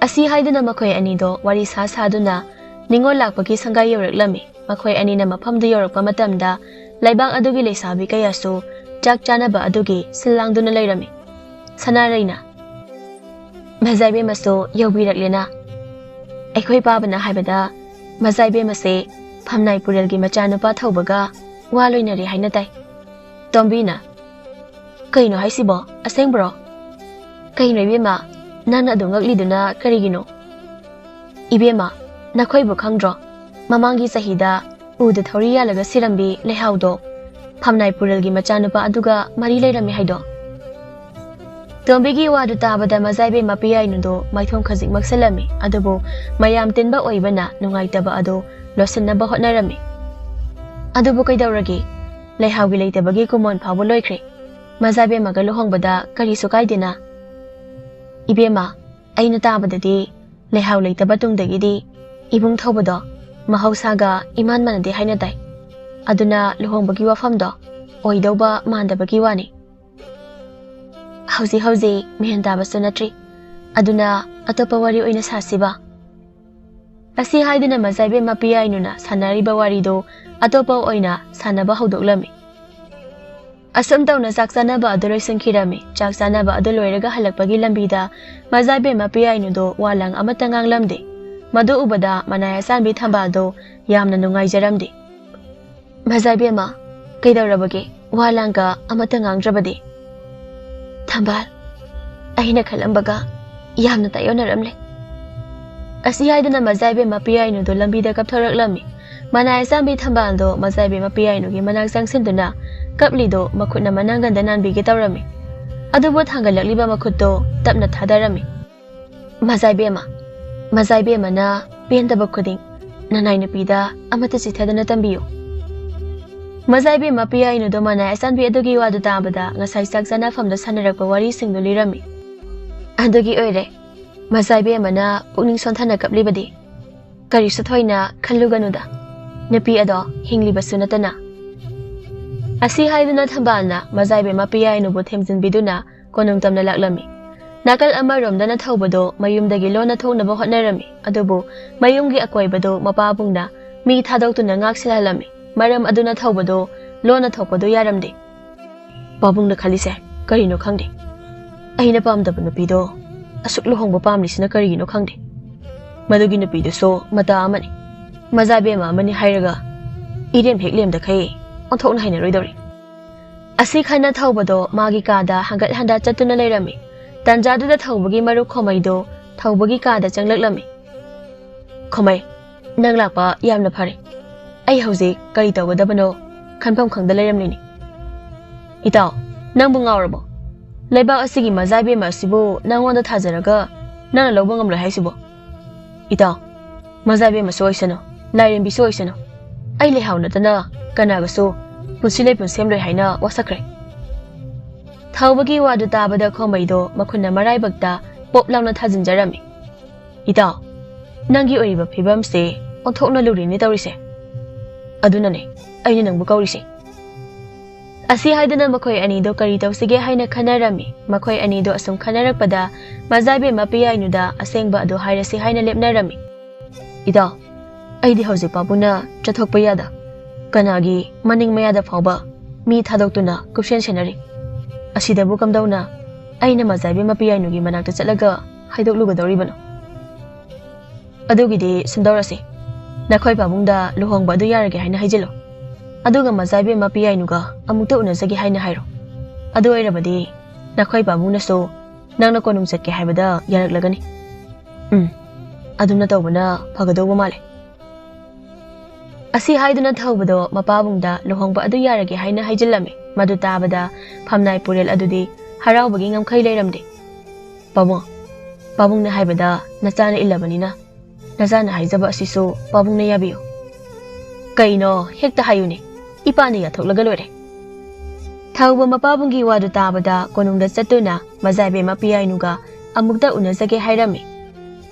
ꯑꯁꯤ ꯍꯥꯏꯗꯨꯅ ꯃꯈꯣꯏ ꯑꯅꯤꯗꯣ ꯋꯥꯔꯤ ꯁꯥ ꯁꯥꯗꯨꯅ ꯅꯤꯉꯣꯜ ꯂꯥꯛꯄꯒꯤ ꯁꯪꯒꯥꯏ ꯌꯧꯔꯛꯂꯝꯃꯤ꯫ ꯃꯈꯣꯏ ꯑꯅꯤꯅ ꯃꯐꯝꯗꯨ ꯌꯧꯔꯛꯄ ꯃꯇꯝꯗ ꯂꯩꯕꯥꯛ ꯑꯗꯨꯒꯤ ꯂꯩꯁꯥꯕꯤ ꯀꯌꯥꯁꯨ ꯆꯥꯛ ꯆꯥꯅꯕ ꯑꯗꯨꯒꯤ ꯁꯤꯜ ꯂꯥꯡꯗꯨꯅ ꯂꯩꯔꯝꯃꯤ꯫ ꯁꯅꯥꯔꯩꯅ, "ꯃꯖꯥ ꯏꯕꯦꯝꯃꯁꯨ ꯌꯧꯕꯤꯔꯛꯂꯦꯅ꯫ ꯑꯩꯈꯣꯏ ꯄꯥꯕꯅ ꯍꯥꯏꯕꯗ ꯃꯖꯥ ꯏꯕꯦꯝꯃꯁꯦ ꯐꯝꯅꯥꯏ ꯄꯨꯔꯦꯜꯒꯤ ꯃꯆꯥꯅꯨꯄꯥ ꯊꯧꯕꯒ ꯋꯥ ꯂꯣꯏꯅꯔꯦ ꯍꯥꯏꯅ ꯇꯥꯏ"꯫ ꯇꯣꯝꯕꯤꯅ, "ꯀꯩꯅꯣ ꯍꯥꯏꯁꯤꯕꯣ? ꯑꯁꯦꯡꯕ꯭ꯔꯣ? ꯀꯩꯅꯣ ꯏꯕꯦꯝꯃ, ꯅꯪꯅ ꯑꯗꯨꯝ ꯉꯛꯂꯤꯗꯨꯅ ꯀꯔꯤꯒꯤꯅꯣ?" "ꯏꯕꯦꯝꯃ, ꯅꯈꯣꯏꯕꯨ ꯈꯪꯗ꯭ꯔꯣ? ꯃꯃꯥꯡꯒꯤ ꯆꯍꯤꯗ ꯎꯗ ꯊꯧꯔꯤ ꯌꯥꯜꯂꯒ ꯁꯤꯔꯝꯕꯤ ꯂꯩꯍꯥꯎꯗꯣ ꯐꯝꯅꯥꯏ ꯄꯨꯔꯦꯜꯒꯤ ꯃꯆꯥꯅꯨꯄꯥ ꯑꯗꯨꯒ ꯃꯔꯤ ꯂꯩꯔꯝꯃꯤ ꯍꯥꯏꯗꯣ"꯫ ꯇꯣꯝꯕꯤꯒꯤ ꯋꯥꯗꯨ ꯇꯥꯕꯗ ꯃꯖꯥꯏꯕꯦꯝ ꯃꯄꯤꯌꯥꯏꯅꯨꯗꯨ ꯃꯥꯏꯊꯣꯡ ꯈꯖꯤꯛ ꯃꯛꯁꯤꯜꯂꯝꯃꯤ, ꯑꯗꯨꯕꯨ ꯃꯌꯥꯝ ꯇꯤꯟꯕ ꯑꯣꯏꯕꯅ ꯅꯨꯡꯉꯥꯏꯇꯕ ꯑꯗꯨ ꯂꯣꯠꯁꯤꯟꯅꯕ ꯍꯣꯠꯅꯔꯝꯃꯤ꯫ "ꯑꯗꯨꯕꯨ ꯀꯩꯗꯧꯔꯒꯦ? ꯂꯩꯍꯥꯎꯒꯤ ꯂꯩꯇꯕꯒꯤ ꯀꯨꯃꯣꯟ ꯐꯥꯎꯕ ꯂꯣꯏꯈ꯭ꯔꯦ꯫ ꯃꯖꯥꯏꯕꯦꯝꯃꯒ ꯂꯨꯍꯣꯡꯕꯗ ꯀꯔꯤꯁꯨ ꯀꯥꯏꯗꯦꯅ?" "ꯏꯕꯦꯝꯃ, ꯑꯩꯅ ꯇꯥꯕꯗꯗꯤ ꯂꯩꯍꯥꯎ ꯂꯩꯇꯕ ꯇꯨꯡꯗꯒꯤꯗꯤ ꯏꯕꯨꯡ ꯊꯧꯕꯗꯣ ꯃꯍꯧꯁꯥꯒ ꯏꯃꯥꯟ ꯃꯥꯟꯅꯗꯦ ꯍꯥꯏꯅ ꯇꯥꯏ꯫ ꯑꯗꯨꯅ ꯂꯨꯍꯣꯡꯕꯒꯤ ꯋꯥꯐꯝꯗꯣ ꯑꯣꯏꯗꯧꯕ ꯃꯥꯟꯗꯕꯒꯤ ꯋꯥꯅꯤ꯫ ꯍꯧꯖꯤꯛ ꯍꯧꯖꯤꯛ ꯃꯦꯟ ꯇꯥꯕꯁꯨ ꯅꯠꯇ꯭ꯔꯤ꯫ ꯑꯗꯨꯅ ꯑꯇꯣꯞꯄ ꯋꯥꯔꯤ ꯑꯣꯏꯅ ꯁꯥꯁꯤꯕ?" ꯑꯁꯤ ꯍꯥꯏꯗꯨꯅ ꯃꯖꯥꯏꯕꯦꯝ ꯃꯄꯤꯌꯥꯏꯅꯨꯅ ꯁꯥꯟꯅꯔꯤꯕ ꯋꯥꯔꯤꯗꯨ ꯑꯇꯣꯞꯄ ꯑꯣꯏꯅ ꯁꯥꯟꯅꯕ ꯍꯧꯗꯣꯛꯂꯝꯃꯤ꯫ ꯑꯁꯨꯝ ꯇꯧꯅ ꯆꯥꯛ ꯆꯥꯅꯕ ꯑꯗꯨ ꯂꯣꯏꯁꯤꯟꯈꯤꯔꯝꯃꯤ꯫ ꯆꯥꯛ ꯆꯥꯅꯕ ꯑꯗꯨ ꯂꯣꯏꯔꯒ ꯍꯜꯂꯛꯄꯒꯤ ꯂꯝꯕꯤꯗ ꯃꯖꯥꯏꯕꯦꯝ ꯃꯄꯤꯌꯥꯏꯅꯨꯗꯣ ꯋꯥ ꯂꯥꯡ ꯑꯃꯠꯇ ꯉꯥꯡꯂꯝꯗꯦ꯫ ꯃꯗꯨ ꯎꯕꯗ ꯃꯅꯥꯏ ꯑꯆꯥꯟꯕꯤ ꯊꯝꯕꯥꯜꯗꯣ ꯌꯥꯝꯅ ꯅꯨꯡꯉꯥꯏꯖꯔꯝꯗꯦ꯫ "ꯃꯖꯥꯏꯕꯦꯝꯃ, ꯀꯩꯗꯧꯔꯕꯒꯦ? ꯋꯥ ꯂꯥꯡꯒ ꯑꯃꯠꯇ ꯉꯥꯡꯗ꯭ꯔꯕꯗꯤ?" "ꯊꯝꯕꯥꯜ, ꯑꯩꯅ ꯈꯜꯂꯝꯕꯒ ꯌꯥꯝꯅ ꯇꯥꯏꯑꯣꯟꯅꯔꯝꯂꯦ"꯫ ꯑꯁꯤ ꯍꯥꯏꯗꯨꯅ ꯃꯖꯥꯏꯕꯦꯝ ꯃꯄꯤꯌꯥꯏꯅꯨꯗꯣ ꯂꯝꯕꯤꯗ ꯀꯞꯊꯣꯔꯛꯂꯝꯃꯤ꯫ ꯃꯅꯥꯏ ꯑꯆꯥꯟꯕꯤ ꯊꯝꯕꯥꯜꯗꯣ ꯃꯖꯥꯏꯕꯦꯝ ꯃꯄꯤꯌꯥꯏꯅꯨꯒꯤ ꯃꯅꯥꯛ ꯆꯪꯁꯤꯟꯗꯨꯅ ꯀꯞꯂꯤꯗꯣ ꯃꯈꯨꯠꯅ ꯃꯅꯥꯡꯒꯟꯗ ꯅꯥꯟꯕꯤꯒꯦ ꯇꯧꯔꯝꯃꯤ꯫ ꯑꯗꯨꯕꯨ ꯊꯥꯡꯒꯠꯂꯛꯂꯤꯕ ꯃꯈꯨꯠꯇꯣ ꯇꯞꯅ ꯊꯥꯗꯔꯝꯃꯤ꯫ "ꯃꯖꯥꯏꯕꯦꯝꯃ, ꯃꯖꯥꯏꯕꯦꯝꯃꯅ ꯄꯦꯟꯗꯕ ꯈꯨꯗꯤꯡ ꯅꯅꯥꯏ ꯅꯨꯄꯤꯗ ꯑꯃꯠꯇ ꯆꯤꯊꯗꯅ ꯇꯝꯕꯤꯌꯨ"꯫ ꯃꯖꯥꯏꯕꯦꯝ ꯃꯄꯤꯌꯥꯏꯅꯨꯗꯣ ꯃꯅꯥꯏ ꯑꯆꯥꯟꯕꯤ ꯑꯗꯨꯒꯤ ꯋꯥꯗꯨ ꯇꯥꯕꯗ ꯉꯁꯥꯏ ꯆꯥꯛ ꯆꯥꯅꯐꯝꯗ ꯁꯥꯟꯅꯔꯛꯄ ꯋꯥꯔꯤꯁꯤꯡꯗꯨ ꯂꯤꯔꯝꯃꯤ꯫ "ꯑꯗꯨꯒꯤ ꯑꯣꯏꯔꯦ, ꯃꯖꯥꯏꯕꯦꯝꯃꯅ ꯄꯨꯛꯅꯤꯡ ꯁꯣꯟꯊꯅ ꯀꯞꯂꯤꯕꯗꯤ꯫ "ꯀꯔꯤꯁꯨ ꯊꯣꯏꯅ ꯈꯜꯂꯨꯒꯅꯨꯗ, ꯅꯨꯄꯤ ꯑꯗꯣ ꯍꯤꯡꯂꯤꯕꯁꯨ ꯅꯠꯇꯅ"꯫ ꯑꯁꯤ ꯍꯥꯏꯗꯨꯅ ꯊꯝꯕꯥꯜꯅ ꯃꯖꯥꯏꯕꯦꯝꯃ ꯄꯤꯌꯥꯏꯅꯨꯕꯨ ꯊꯦꯝꯖꯤꯟꯕꯤꯗꯨꯅ ꯀꯣꯅꯨꯡ ꯇꯝꯅ ꯂꯥꯛꯂꯝꯃꯤ꯫ ꯅꯥꯀꯜ ꯑꯃꯔꯣꯝꯗꯅ ꯊꯧꯕꯗꯣ ꯃꯌꯨꯝꯗꯒꯤ ꯂꯣꯟꯅ ꯊꯣꯛꯅꯕ ꯍꯣꯠꯅꯔꯝꯃꯤ, ꯑꯗꯨꯕꯨ ꯃꯌꯨꯝꯒꯤ ꯑꯀꯣꯏꯕꯗꯨ ꯃꯄꯥꯕꯨꯡꯅ ꯃꯤ ꯊꯥꯗꯣꯛꯇꯨꯅ ꯉꯥꯛ ꯁꯦꯜꯍꯜꯂꯝꯃꯤ꯫ ꯃꯔꯝ ꯑꯗꯨꯅ ꯊꯧꯕꯗꯣ ꯂꯣꯟꯅ ꯊꯣꯛꯄꯗꯨ ꯌꯥꯔꯝꯗꯦ꯫ ꯄꯥꯕꯨꯡꯅ ꯈꯜꯂꯤꯁꯦ ꯀꯔꯤꯅꯣ ꯈꯪꯗꯦ꯫ ꯑꯩꯅ ꯄꯥꯝꯗꯕ ꯅꯨꯄꯤꯗꯣ ꯑꯁꯨꯛ ꯂꯨꯍꯣꯡꯕ ꯄꯥꯝꯂꯤꯁꯤꯅ ꯀꯔꯤꯒꯤꯅꯣ ꯈꯪꯗꯦ꯫ ꯃꯗꯨꯒꯤ ꯅꯨꯄꯤꯗꯨꯁꯨ ꯃꯇꯥ ꯑꯃꯅꯤ꯫ ꯃꯖꯥꯏꯕꯦꯝꯃ ꯑꯃꯅꯤ ꯍꯥꯏꯔꯒ ꯏꯔꯦꯝ ꯍꯦꯛ ꯂꯦꯝꯗꯈꯩ ꯑꯣꯟꯊꯣꯛꯅ ꯍꯩꯅꯔꯣꯏꯗꯧꯔꯤ꯫ ꯑꯁꯤ ꯈꯟꯅ ꯊꯧꯕꯗꯣ ꯃꯥꯒꯤ ꯀꯥꯗ ꯍꯪꯒꯠ ꯍꯟꯗ ꯆꯠꯇꯨꯅ ꯂꯩꯔꯝꯃꯤ꯫ ꯇꯟꯖꯥꯗꯨꯗ ꯊꯧꯕꯒꯤ ꯃꯔꯨꯞ ꯈꯣꯃꯩꯗꯣ ꯊꯧꯕꯒꯤ ꯀꯥꯗ ꯆꯪꯂꯛꯂꯝꯃꯤ꯫ "ꯈꯣꯃꯩ, ꯅꯪ ꯂꯥꯛꯄ ꯌꯥꯝꯅ ꯐꯔꯦ꯫ ꯑꯩ ꯍꯧꯖꯤꯛ ꯀꯔꯤ ꯇꯧꯒꯗꯕꯅꯣ ꯈꯟꯐꯝ ꯈꯪꯗ ꯂꯩꯔꯝꯂꯤꯅꯤ꯫" "ꯏꯇꯥꯎ, ꯅꯪꯕꯨ ꯉꯥꯎꯔꯕꯣ? ꯂꯩꯕꯥꯛ ꯑꯁꯤꯒꯤ ꯃꯖꯥꯏꯕꯦꯝꯃ ꯑꯁꯤꯕꯨ ꯅꯪꯉꯣꯟꯗ ꯊꯥꯖꯔꯒ ꯅꯪꯅ ꯂꯧꯕ ꯉꯝꯂꯣꯏ ꯍꯥꯏꯁꯤꯕꯣ? ꯏꯇꯥꯎ, ꯃꯖꯥꯏꯕꯦꯝꯃꯁꯨ ꯑꯣꯏꯁꯅꯨ, ꯂꯥꯏꯔꯦꯝꯕꯤꯁꯨ ꯑꯣꯏꯁꯅꯨ, ꯑꯩ ꯂꯩꯍꯥꯎ ꯅꯠꯇꯅ ꯀꯅꯥꯒꯁꯨ ꯄꯨꯟꯁꯤ ꯂꯩꯄꯨꯟ ꯁꯦꯝꯂꯣꯏ ꯍꯥꯏꯅ ꯋꯥꯁꯛꯈ꯭ꯔꯦ꯫" ꯊꯧꯕꯒꯤ ꯋꯥꯗꯨ ꯇꯥꯕꯗ ꯈꯣꯃꯩꯗꯣ ꯃꯈꯨꯟꯅ ꯃꯔꯥꯏꯕꯛꯇ ꯄꯣꯞ ꯂꯥꯎꯅ ꯊꯥꯖꯤꯟꯖꯔꯝꯃꯤ꯫ "ꯏꯇꯥꯎ, ꯅꯪꯒꯤ ꯑꯣꯏꯔꯤꯕ ꯐꯤꯕꯝꯁꯦ ꯑꯣꯟꯊꯣꯛꯅ ꯂꯨꯔꯤꯅꯦ ꯇꯧꯔꯤꯁꯦ꯫ ꯑꯗꯨꯅꯅꯦ ꯑꯩꯅ ꯅꯪꯕꯨ ꯀꯧꯔꯤꯁꯦ꯫" ꯑꯁꯤ ꯍꯥꯏꯗꯨꯅ ꯃꯈꯣꯏ ꯑꯅꯤꯗꯣ ꯀꯔꯤ ꯇꯧꯁꯤꯒꯦ ꯍꯥꯏꯅ ꯈꯟꯅꯔꯝꯃꯤ꯫ ꯃꯈꯣꯏ ꯑꯅꯤꯗꯣ ꯑꯁꯨꯝ ꯈꯟꯅꯔꯛꯄꯗ ꯃꯖꯥꯏꯕꯦꯝꯃ ꯄꯤꯌꯥꯏꯅꯨꯗ ꯑꯁꯦꯡꯕ ꯑꯗꯨ ꯍꯥꯏꯔꯁꯤ ꯍꯥꯏꯅ ꯂꯦꯞꯅꯔꯝꯃꯤ꯫ "ꯏꯇꯥꯎ, ꯑꯩꯗꯤ ꯍꯧꯖꯤꯛ ꯄꯥꯕꯨꯡꯅ ꯆꯠꯊꯣꯛꯄ ꯌꯥꯗ ꯀꯅꯥꯒꯤ ꯃꯅꯤꯡ ꯃꯌꯥꯗ ꯐꯥꯎꯕ ꯃꯤ ꯊꯥꯗꯣꯛꯇꯨꯅ ꯀꯨꯞꯁꯦꯟ ꯁꯦꯟꯅꯔꯤ꯫ ꯑꯁꯤꯗꯕꯨ ꯀꯝꯗꯧꯅ ꯑꯩꯅ ꯃꯖꯥꯏꯕꯦꯝꯃ ꯄꯤꯌꯥꯏꯅꯨꯒꯤ ꯃꯅꯥꯛꯇ ꯆꯠꯂꯒ ꯍꯥꯏꯗꯣꯛꯂꯨꯒꯗꯧꯔꯤꯕꯅꯣ? ꯑꯗꯨꯒꯤꯗꯤ ꯁꯨꯝꯗꯧꯔꯁꯤ, ꯅꯈꯣꯏ ꯄꯥꯕꯨꯡꯗ ꯂꯨꯍꯣꯡꯕ ꯑꯗꯨ ꯌꯥꯔꯒꯦ ꯍꯥꯏꯅ ꯍꯥꯏꯖꯤꯜꯂꯣ꯫ ꯑꯗꯨꯒ ꯃꯖꯥꯏꯕꯦꯝꯃ ꯄꯤꯌꯥꯏꯅꯨꯒ ꯑꯃꯨꯛꯇ ꯎꯅꯖꯒꯦ ꯍꯥꯏꯅ ꯍꯥꯏꯔꯣ꯫ ꯑꯗꯨ ꯑꯣꯏꯔꯕꯗꯤ ꯅꯈꯣꯏ ꯄꯥꯕꯨꯡꯅꯁꯨ ꯅꯪꯅ ꯀꯣꯅꯨꯡ ꯆꯠꯀꯦ ꯍꯥꯏꯕꯗ ꯌꯥꯔꯛꯂꯒꯅꯤ꯫ ꯎꯝ, ꯑꯗꯨꯝꯅ ꯇꯧꯕꯅ ꯐꯒꯗꯧꯕ ꯃꯥꯜꯂꯦ꯫" ꯑꯁꯤ ꯍꯥꯏꯗꯨꯅ ꯊꯧꯕꯗꯣ ꯃꯄꯥꯕꯨꯡꯗ ꯂꯨꯍꯣꯡꯕ ꯑꯗꯨ ꯌꯥꯔꯒꯦ ꯍꯥꯏꯅ ꯍꯥꯏꯖꯤꯜꯂꯝꯃꯤ꯫ ꯃꯗꯨ ꯇꯥꯕꯗ ꯐꯝꯅꯥꯏ ꯄꯨꯔꯦꯜ ꯑꯗꯨꯗꯤ ꯍꯔꯥꯎꯕꯒꯤ ꯉꯝꯈꯩ ꯂꯩꯔꯝꯗꯦ꯫ "ꯄꯥꯕꯨꯡ, ꯄꯥꯕꯨꯡꯅ ꯍꯥꯏꯕꯗ ꯅꯆꯥꯅ ꯏꯜꯂꯕꯅꯤꯅ ꯅꯆꯥꯅ ꯍꯥꯏꯖꯕ ꯑꯁꯤꯁꯨ ꯄꯥꯕꯨꯡꯅ ꯌꯥꯕꯤꯌꯨ꯫" "ꯀꯩꯅꯣ, ꯍꯦꯛꯇ ꯍꯥꯏꯌꯨꯅꯦ, ꯏꯄꯥꯅ ꯌꯥꯊꯣꯛꯂꯒ ꯂꯣꯏꯔꯦ꯫" ꯊꯧꯕ ꯃꯄꯥꯕꯨꯡꯒꯤ ꯋꯥꯗꯨ ꯇꯥꯕꯗ ꯀꯣꯅꯨꯡꯗ ꯆꯠꯇꯨꯅ ꯃꯖꯥꯏꯕꯦꯝꯃ ꯄꯤꯌꯥꯏꯅꯨꯒ ꯑꯃꯨꯛꯇ ꯎꯅꯖꯒꯦ" ꯍꯥꯏꯔꯝꯃꯤ꯫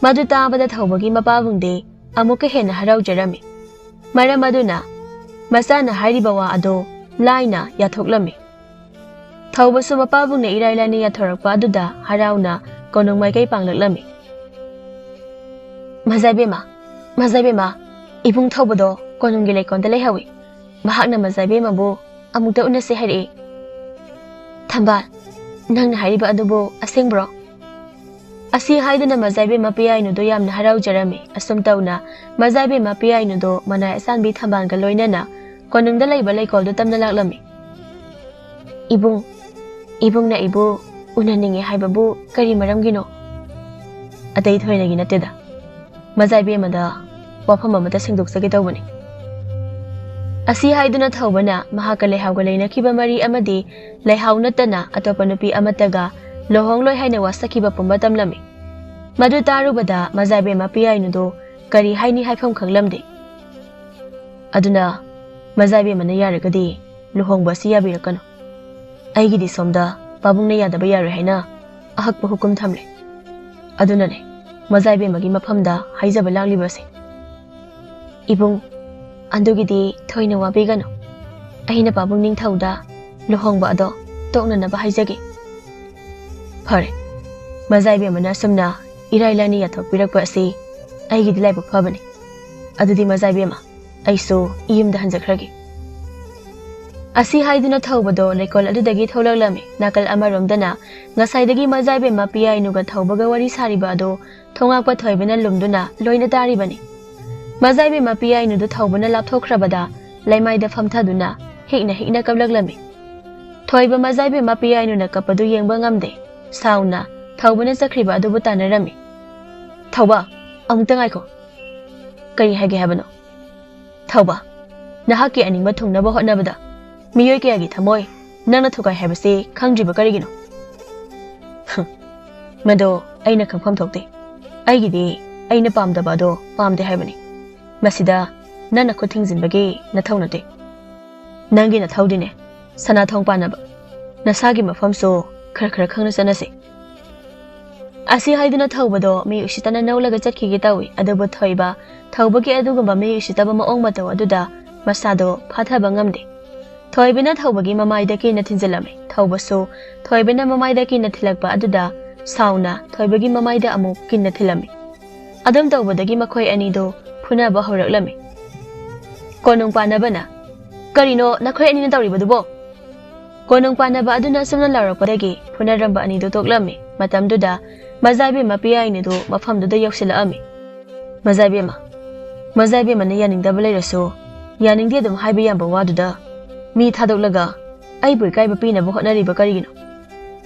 ꯃꯗꯨ ꯇꯥꯕꯗ ꯊꯧꯕꯒꯤ ꯃꯄꯥꯕꯨꯡꯗꯤ ꯑꯃꯨꯛꯀ ꯍꯦꯟꯅ ꯍꯔꯥꯎꯖꯔꯝꯃꯤ꯫ ꯃꯔꯝ ꯑꯗꯨꯅ ꯃꯆꯥꯅ ꯍꯥꯏꯔꯤꯕ ꯋꯥ ꯑꯗꯨ ꯂꯥꯏꯅ ꯌꯥꯊꯣꯛꯂꯝꯃꯤ꯫ ꯊꯧꯕꯁꯨ ꯃꯄꯥꯕꯨꯡꯅ ꯏꯔꯥꯏ ꯂꯥꯏꯅ ꯌꯥꯊꯣꯔꯛꯄ ꯑꯗꯨꯗ ꯍꯔꯥꯎꯅ ꯀꯣꯅꯨꯡ ꯃꯥꯏꯀꯩ ꯄꯥꯡꯂꯛꯂꯝꯃꯤ꯫ "ꯃꯖꯥꯏꯕꯦꯝꯃ, ꯃꯖꯥꯏꯕꯦꯝꯃ, ꯏꯕꯨꯡ ꯊꯧꯕꯗꯣ ꯀꯣꯅꯨꯡꯒꯤ ꯂꯩꯀꯣꯜꯗ ꯂꯩꯍꯧꯏ꯫ ꯃꯍꯥꯛꯅ ꯃꯖꯥꯏꯕꯦꯝꯃꯕꯨ ꯑꯃꯨꯛꯇ ꯎꯅꯁꯦ ꯍꯥꯏꯔꯛꯏ꯫ ꯊꯝꯕꯥꯜ, ꯅꯪꯅ ꯍꯥꯏꯔꯤꯕ ꯑꯗꯨꯕꯨ ꯑꯁꯦꯡꯕ꯭ꯔꯣ?" ꯑꯁꯤ ꯍꯥꯏꯗꯨꯅ ꯃꯖꯥꯏꯕꯦꯝꯃ ꯄꯤꯌꯥꯏꯅꯨꯗꯣ ꯌꯥꯝꯅ ꯍꯔꯥꯎꯖꯔꯝꯃꯤ꯫ ꯑꯁꯨꯝ ꯇꯧꯅ ꯃꯖꯥꯏꯕꯦꯝꯃ ꯄꯤꯌꯥꯏꯅꯨꯗꯣ ꯃꯅꯥꯏ ꯑꯁꯥꯟꯕꯤ ꯊꯝꯕꯥꯜꯒ ꯂꯣꯏꯅꯅ ꯀꯣꯅꯨꯡꯗ ꯂꯩꯕ ꯂꯩꯀꯣꯜꯗꯨ ꯇꯝꯅ ꯂꯥꯛꯂꯝꯃꯤ꯫ "ꯏꯕꯨꯡ, ꯏꯕꯨꯡꯅ ꯑꯩꯕꯨ ꯎꯅꯅꯤꯡꯉꯦ ꯍꯥꯏꯕꯕꯨ ꯀꯔꯤ ꯃꯔꯝꯒꯤꯅꯣ?" "ꯑꯇꯩ ꯊꯣꯏꯅꯒꯤ ꯅꯠꯇꯦꯗ, ꯃꯖꯥꯏꯕꯦꯝꯃꯗ ꯋꯥꯐꯝ ꯑꯃꯇ ꯁꯦꯡꯗꯣꯛꯆꯒꯦ ꯇꯧꯕꯅꯤ꯫" ꯑꯁꯤ ꯍꯥꯏꯗꯨꯅ ꯊꯧꯕꯅ ꯃꯍꯥꯛꯀ ꯂꯩꯍꯥꯎꯒ ꯂꯩꯅꯈꯤꯕ ꯃꯔꯤ ꯑꯃꯗꯤ ꯂꯩꯍꯥꯎ ꯅꯠꯇꯅ ꯑꯇꯣꯞꯄ ꯅꯨꯄꯤ ꯑꯃꯠꯇꯒ ꯂꯨꯍꯣꯡꯂꯣꯏ ꯍꯥꯏꯅ ꯋꯥꯁꯛꯈꯤꯕ ꯄꯨꯝꯕ ꯇꯝꯂꯝꯃꯤ꯫ ꯃꯗꯨ ꯇꯥꯔꯨꯕꯗ ꯃꯖꯥꯏꯕꯦꯝꯃ ꯄꯤꯌꯥꯏꯅꯨꯗꯨ ꯀꯔꯤ ꯍꯥꯏꯅꯤ ꯍꯥꯏꯐꯝ ꯈꯪꯂꯝꯗꯦ꯫ "ꯑꯗꯨꯅ ꯃꯖꯥꯏꯕꯦꯝꯃꯅ ꯌꯥꯔꯒꯗꯤ ꯂꯨꯍꯣꯡꯕ ꯑꯁꯤ ꯌꯥꯕꯤꯔꯛꯀꯅꯨ꯫ ꯑꯩꯒꯤꯗꯤ ꯁꯣꯝꯗ ꯄꯥꯕꯨꯡꯅ ꯌꯥꯗꯕ ꯌꯥꯔꯣꯏ ꯍꯥꯏꯅ ꯑꯍꯛꯄ ꯍꯨꯀꯨꯝ ꯊꯝꯂꯦ꯫ ꯑꯗꯨꯅꯅꯦ ꯃꯖꯥꯏꯕꯦꯝꯃꯒꯤ ꯃꯐꯝꯗ ꯍꯥꯏꯖꯕ ꯂꯥꯛꯂꯤꯕꯁꯦ꯫" "ꯏꯕꯨꯡ, ꯑꯗꯨꯒꯤꯗꯤ ꯊꯣꯏꯅ ꯋꯥꯕꯤꯒꯅꯨ꯫ ꯑꯩꯅ ꯄꯥꯕꯨꯡ ꯅꯤꯡꯊꯧꯗ ꯂꯨꯍꯣꯡꯕ ꯑꯗꯣ ꯇꯣꯛꯅꯅꯕ ꯍꯥꯏꯖꯒꯦ꯫" "ꯐꯔꯦ, ꯃꯖꯥꯏꯕꯦꯝꯃꯅ ꯑꯁꯨꯝꯅ ꯏꯔꯥꯏ ꯂꯥꯏꯅ ꯌꯥꯊꯣꯛꯄꯤꯔꯛꯄ ꯑꯁꯤ ꯑꯩꯒꯤꯗꯤ ꯂꯥꯏꯕꯛ ꯐꯕꯅꯤ꯫ ꯑꯗꯨꯗꯤ ꯃꯖꯥꯏꯕꯦꯝꯃ, ꯑꯩꯁꯨ ꯏꯌꯨꯝꯗ ꯍꯟꯖꯈ꯭ꯔꯒꯦ꯫" ꯑꯁꯤ ꯍꯥꯏꯗꯨꯅ ꯊꯧꯕꯗꯣ ꯂꯩꯀꯣꯜ ꯑꯗꯨꯗꯒꯤ ꯊꯣꯛꯂꯛꯂꯝꯃꯤ꯫ ꯅꯥꯀꯜ ꯑꯃꯔꯣꯝꯗꯅ ꯉꯁꯥꯏꯗꯒꯤ ꯃꯖꯥꯏꯕꯦꯝꯃ ꯄꯤꯌꯥꯏꯅꯨꯒ ꯊꯧꯕꯒ ꯋꯥꯔꯤ ꯁꯥꯔꯤꯕ ꯑꯗꯨ ꯊꯣꯉꯥꯛꯄ ꯊꯣꯏꯕꯅ ꯂꯨꯝꯗꯨꯅ ꯂꯣꯏꯅ ꯇꯥꯔꯤꯕꯅꯤ꯫ ꯃꯖꯥꯏꯕꯦꯝꯃ ꯄꯤꯌꯥꯏꯅꯨꯗꯨ ꯊꯧꯕꯅ ꯂꯥꯞꯊꯣꯛꯈ꯭ꯔꯕꯗ ꯂꯩꯃꯥꯏꯗ ꯐꯝꯊꯗꯨꯅ ꯍꯤꯛꯅ ꯍꯤꯛꯅ ꯀꯞꯂꯛꯂꯝꯃꯤ꯫ ꯊꯣꯏꯕ ꯃꯖꯥꯏꯕꯦꯝꯃ ꯄꯤꯌꯥꯏꯅꯨꯅ ꯀꯞꯄꯗꯨ ꯌꯦꯡꯕ ꯉꯝꯗꯦ꯫ ꯁꯥꯎꯅ ꯊꯧꯕꯅ ꯆꯠꯈ꯭ꯔꯤꯕ ꯑꯗꯨꯕꯨ ꯇꯥꯟꯅꯔꯝꯃꯤ꯫ "ꯊꯧꯕ, ꯑꯃꯨꯛꯇ ꯉꯥꯏꯈꯣ꯫ ꯀꯔꯤ ꯍꯥꯏꯒꯦ ꯍꯥꯏꯕꯅꯣ?" "ꯊꯧꯕ, ꯅꯍꯥꯛꯀꯤ ꯑꯅꯤꯡꯕ ꯊꯨꯡꯅꯕ ꯍꯣꯠꯅꯕꯗ ꯃꯤꯑꯣꯏ ꯀꯌꯥꯒꯤ ꯊꯃꯣꯏ ꯅꯪꯅ ꯊꯨꯒꯥꯏ ꯍꯥꯏꯕꯁꯤ ꯈꯪꯗ꯭ꯔꯤꯕ ꯀꯔꯤꯒꯤꯅꯣ?" "ꯍꯝ, ꯃꯗꯣ ꯑꯩꯅ ꯈꯪꯐꯝ ꯊꯣꯛꯇꯦ꯫ ꯑꯩꯒꯤꯗꯤ ꯑꯩꯅ ꯄꯥꯝꯗꯕ ꯑꯗꯣ ꯄꯥꯝꯗꯦ ꯍꯥꯏꯕꯅꯤ꯫ ꯃꯁꯤꯗ ꯅꯪꯅ ꯈꯨꯠ ꯊꯤꯡꯖꯤꯟꯕꯒꯤ ꯅꯊꯧ ꯅꯠꯇꯦ꯫ ꯅꯪꯒꯤ ꯅꯊꯧꯗꯤꯅꯦ ꯁꯅꯥꯊꯣꯡ ꯄꯥꯟꯅꯕ꯫ ꯅꯁꯥꯒꯤ ꯃꯐꯝꯁꯨ ꯈꯔ ꯈꯔ ꯈꯪꯅ ꯆꯠꯅꯁꯦ꯫" ꯑꯁꯤ ꯍꯥꯏꯗꯨꯅ ꯊꯧꯕꯗꯣ ꯃꯤ ꯎꯁꯤꯠꯇꯅ ꯅꯧꯂꯒ ꯆꯠꯈꯤꯒꯦ ꯇꯧꯏ꯫ ꯑꯗꯨꯕꯨ ꯊꯣꯏꯕ ꯊꯧꯕꯒꯤ ꯑꯗꯨꯒꯨꯝꯕ ꯃꯤ ꯎꯁꯤꯠꯇꯕ ꯃꯑꯣꯡ ꯃꯇꯧ ꯑꯗꯨꯗ ꯃꯁꯥꯗꯣ ꯐꯥꯊꯕ ꯉꯝꯗꯦ꯫ ꯊꯣꯏꯕꯅ ꯊꯧꯕꯒꯤ ꯃꯃꯥꯏꯗ ꯀꯤꯟꯅ ꯊꯤꯟꯖꯤꯜꯂꯝꯃꯤ꯫ ꯊꯧꯕꯁꯨ ꯊꯣꯏꯕꯅ ꯃꯃꯥꯏꯗ ꯀꯤꯟꯅ ꯊꯤꯜꯂꯛꯄ ꯑꯗꯨꯗ ꯁꯥꯎꯅ ꯊꯣꯏꯕꯒꯤ ꯃꯃꯥꯏꯗ ꯑꯃꯨꯛ ꯀꯤꯟꯅ ꯊꯤꯜꯂꯝꯃꯤ꯫ ꯑꯗꯨꯝ ꯇꯧꯕꯗꯒꯤ ꯃꯈꯣꯏ ꯑꯅꯤꯗꯣ ꯐꯨꯅꯕ ꯍꯧꯔꯛꯂꯝꯃꯤ꯫ ꯀꯣꯅꯨꯡ ꯄꯥꯟꯅꯕꯅ, "ꯀꯔꯤꯅꯣ ꯅꯈꯣꯏ ꯑꯅꯤꯅ ꯇꯧꯔꯤꯕꯗꯨꯕꯣ?" ꯀꯣꯅꯨꯡ ꯄꯥꯟꯅꯕ ꯑꯗꯨꯅ ꯁꯨꯝꯅ ꯂꯥꯎꯔꯛꯄꯗꯒꯤ ꯐꯨꯅꯔꯝꯕ ꯑꯅꯤꯗꯨ ꯇꯣꯛꯂꯝꯃꯤ꯫ ꯃꯇꯝꯗꯨꯗ ꯃꯖꯥꯏꯕꯦꯝꯃ ꯄꯤꯌꯥꯏꯅꯨꯗꯨ ꯃꯐꯝꯗꯨꯗ ꯌꯧꯁꯤꯜꯂꯛꯑꯝꯃꯤ꯫ "ꯃꯖꯥꯏꯕꯦꯝꯃ, ꯃꯖꯥꯏꯕꯦꯝꯃꯅ ꯌꯥꯅꯤꯡꯗꯕ ꯂꯩꯔꯁꯨ ꯌꯥꯅꯤꯡꯗꯦ ꯑꯗꯨꯝ ꯍꯥꯏꯕ ꯌꯥꯕ ꯋꯥꯗꯨꯗ ꯃꯤ ꯊꯥꯗꯣꯛꯂꯒ ꯑꯩꯕꯨ ꯏꯀꯥꯏꯕ ꯄꯤꯅꯕ ꯍꯣꯠꯅꯔꯤꯕ ꯀꯔꯤꯒꯤꯅꯣ?"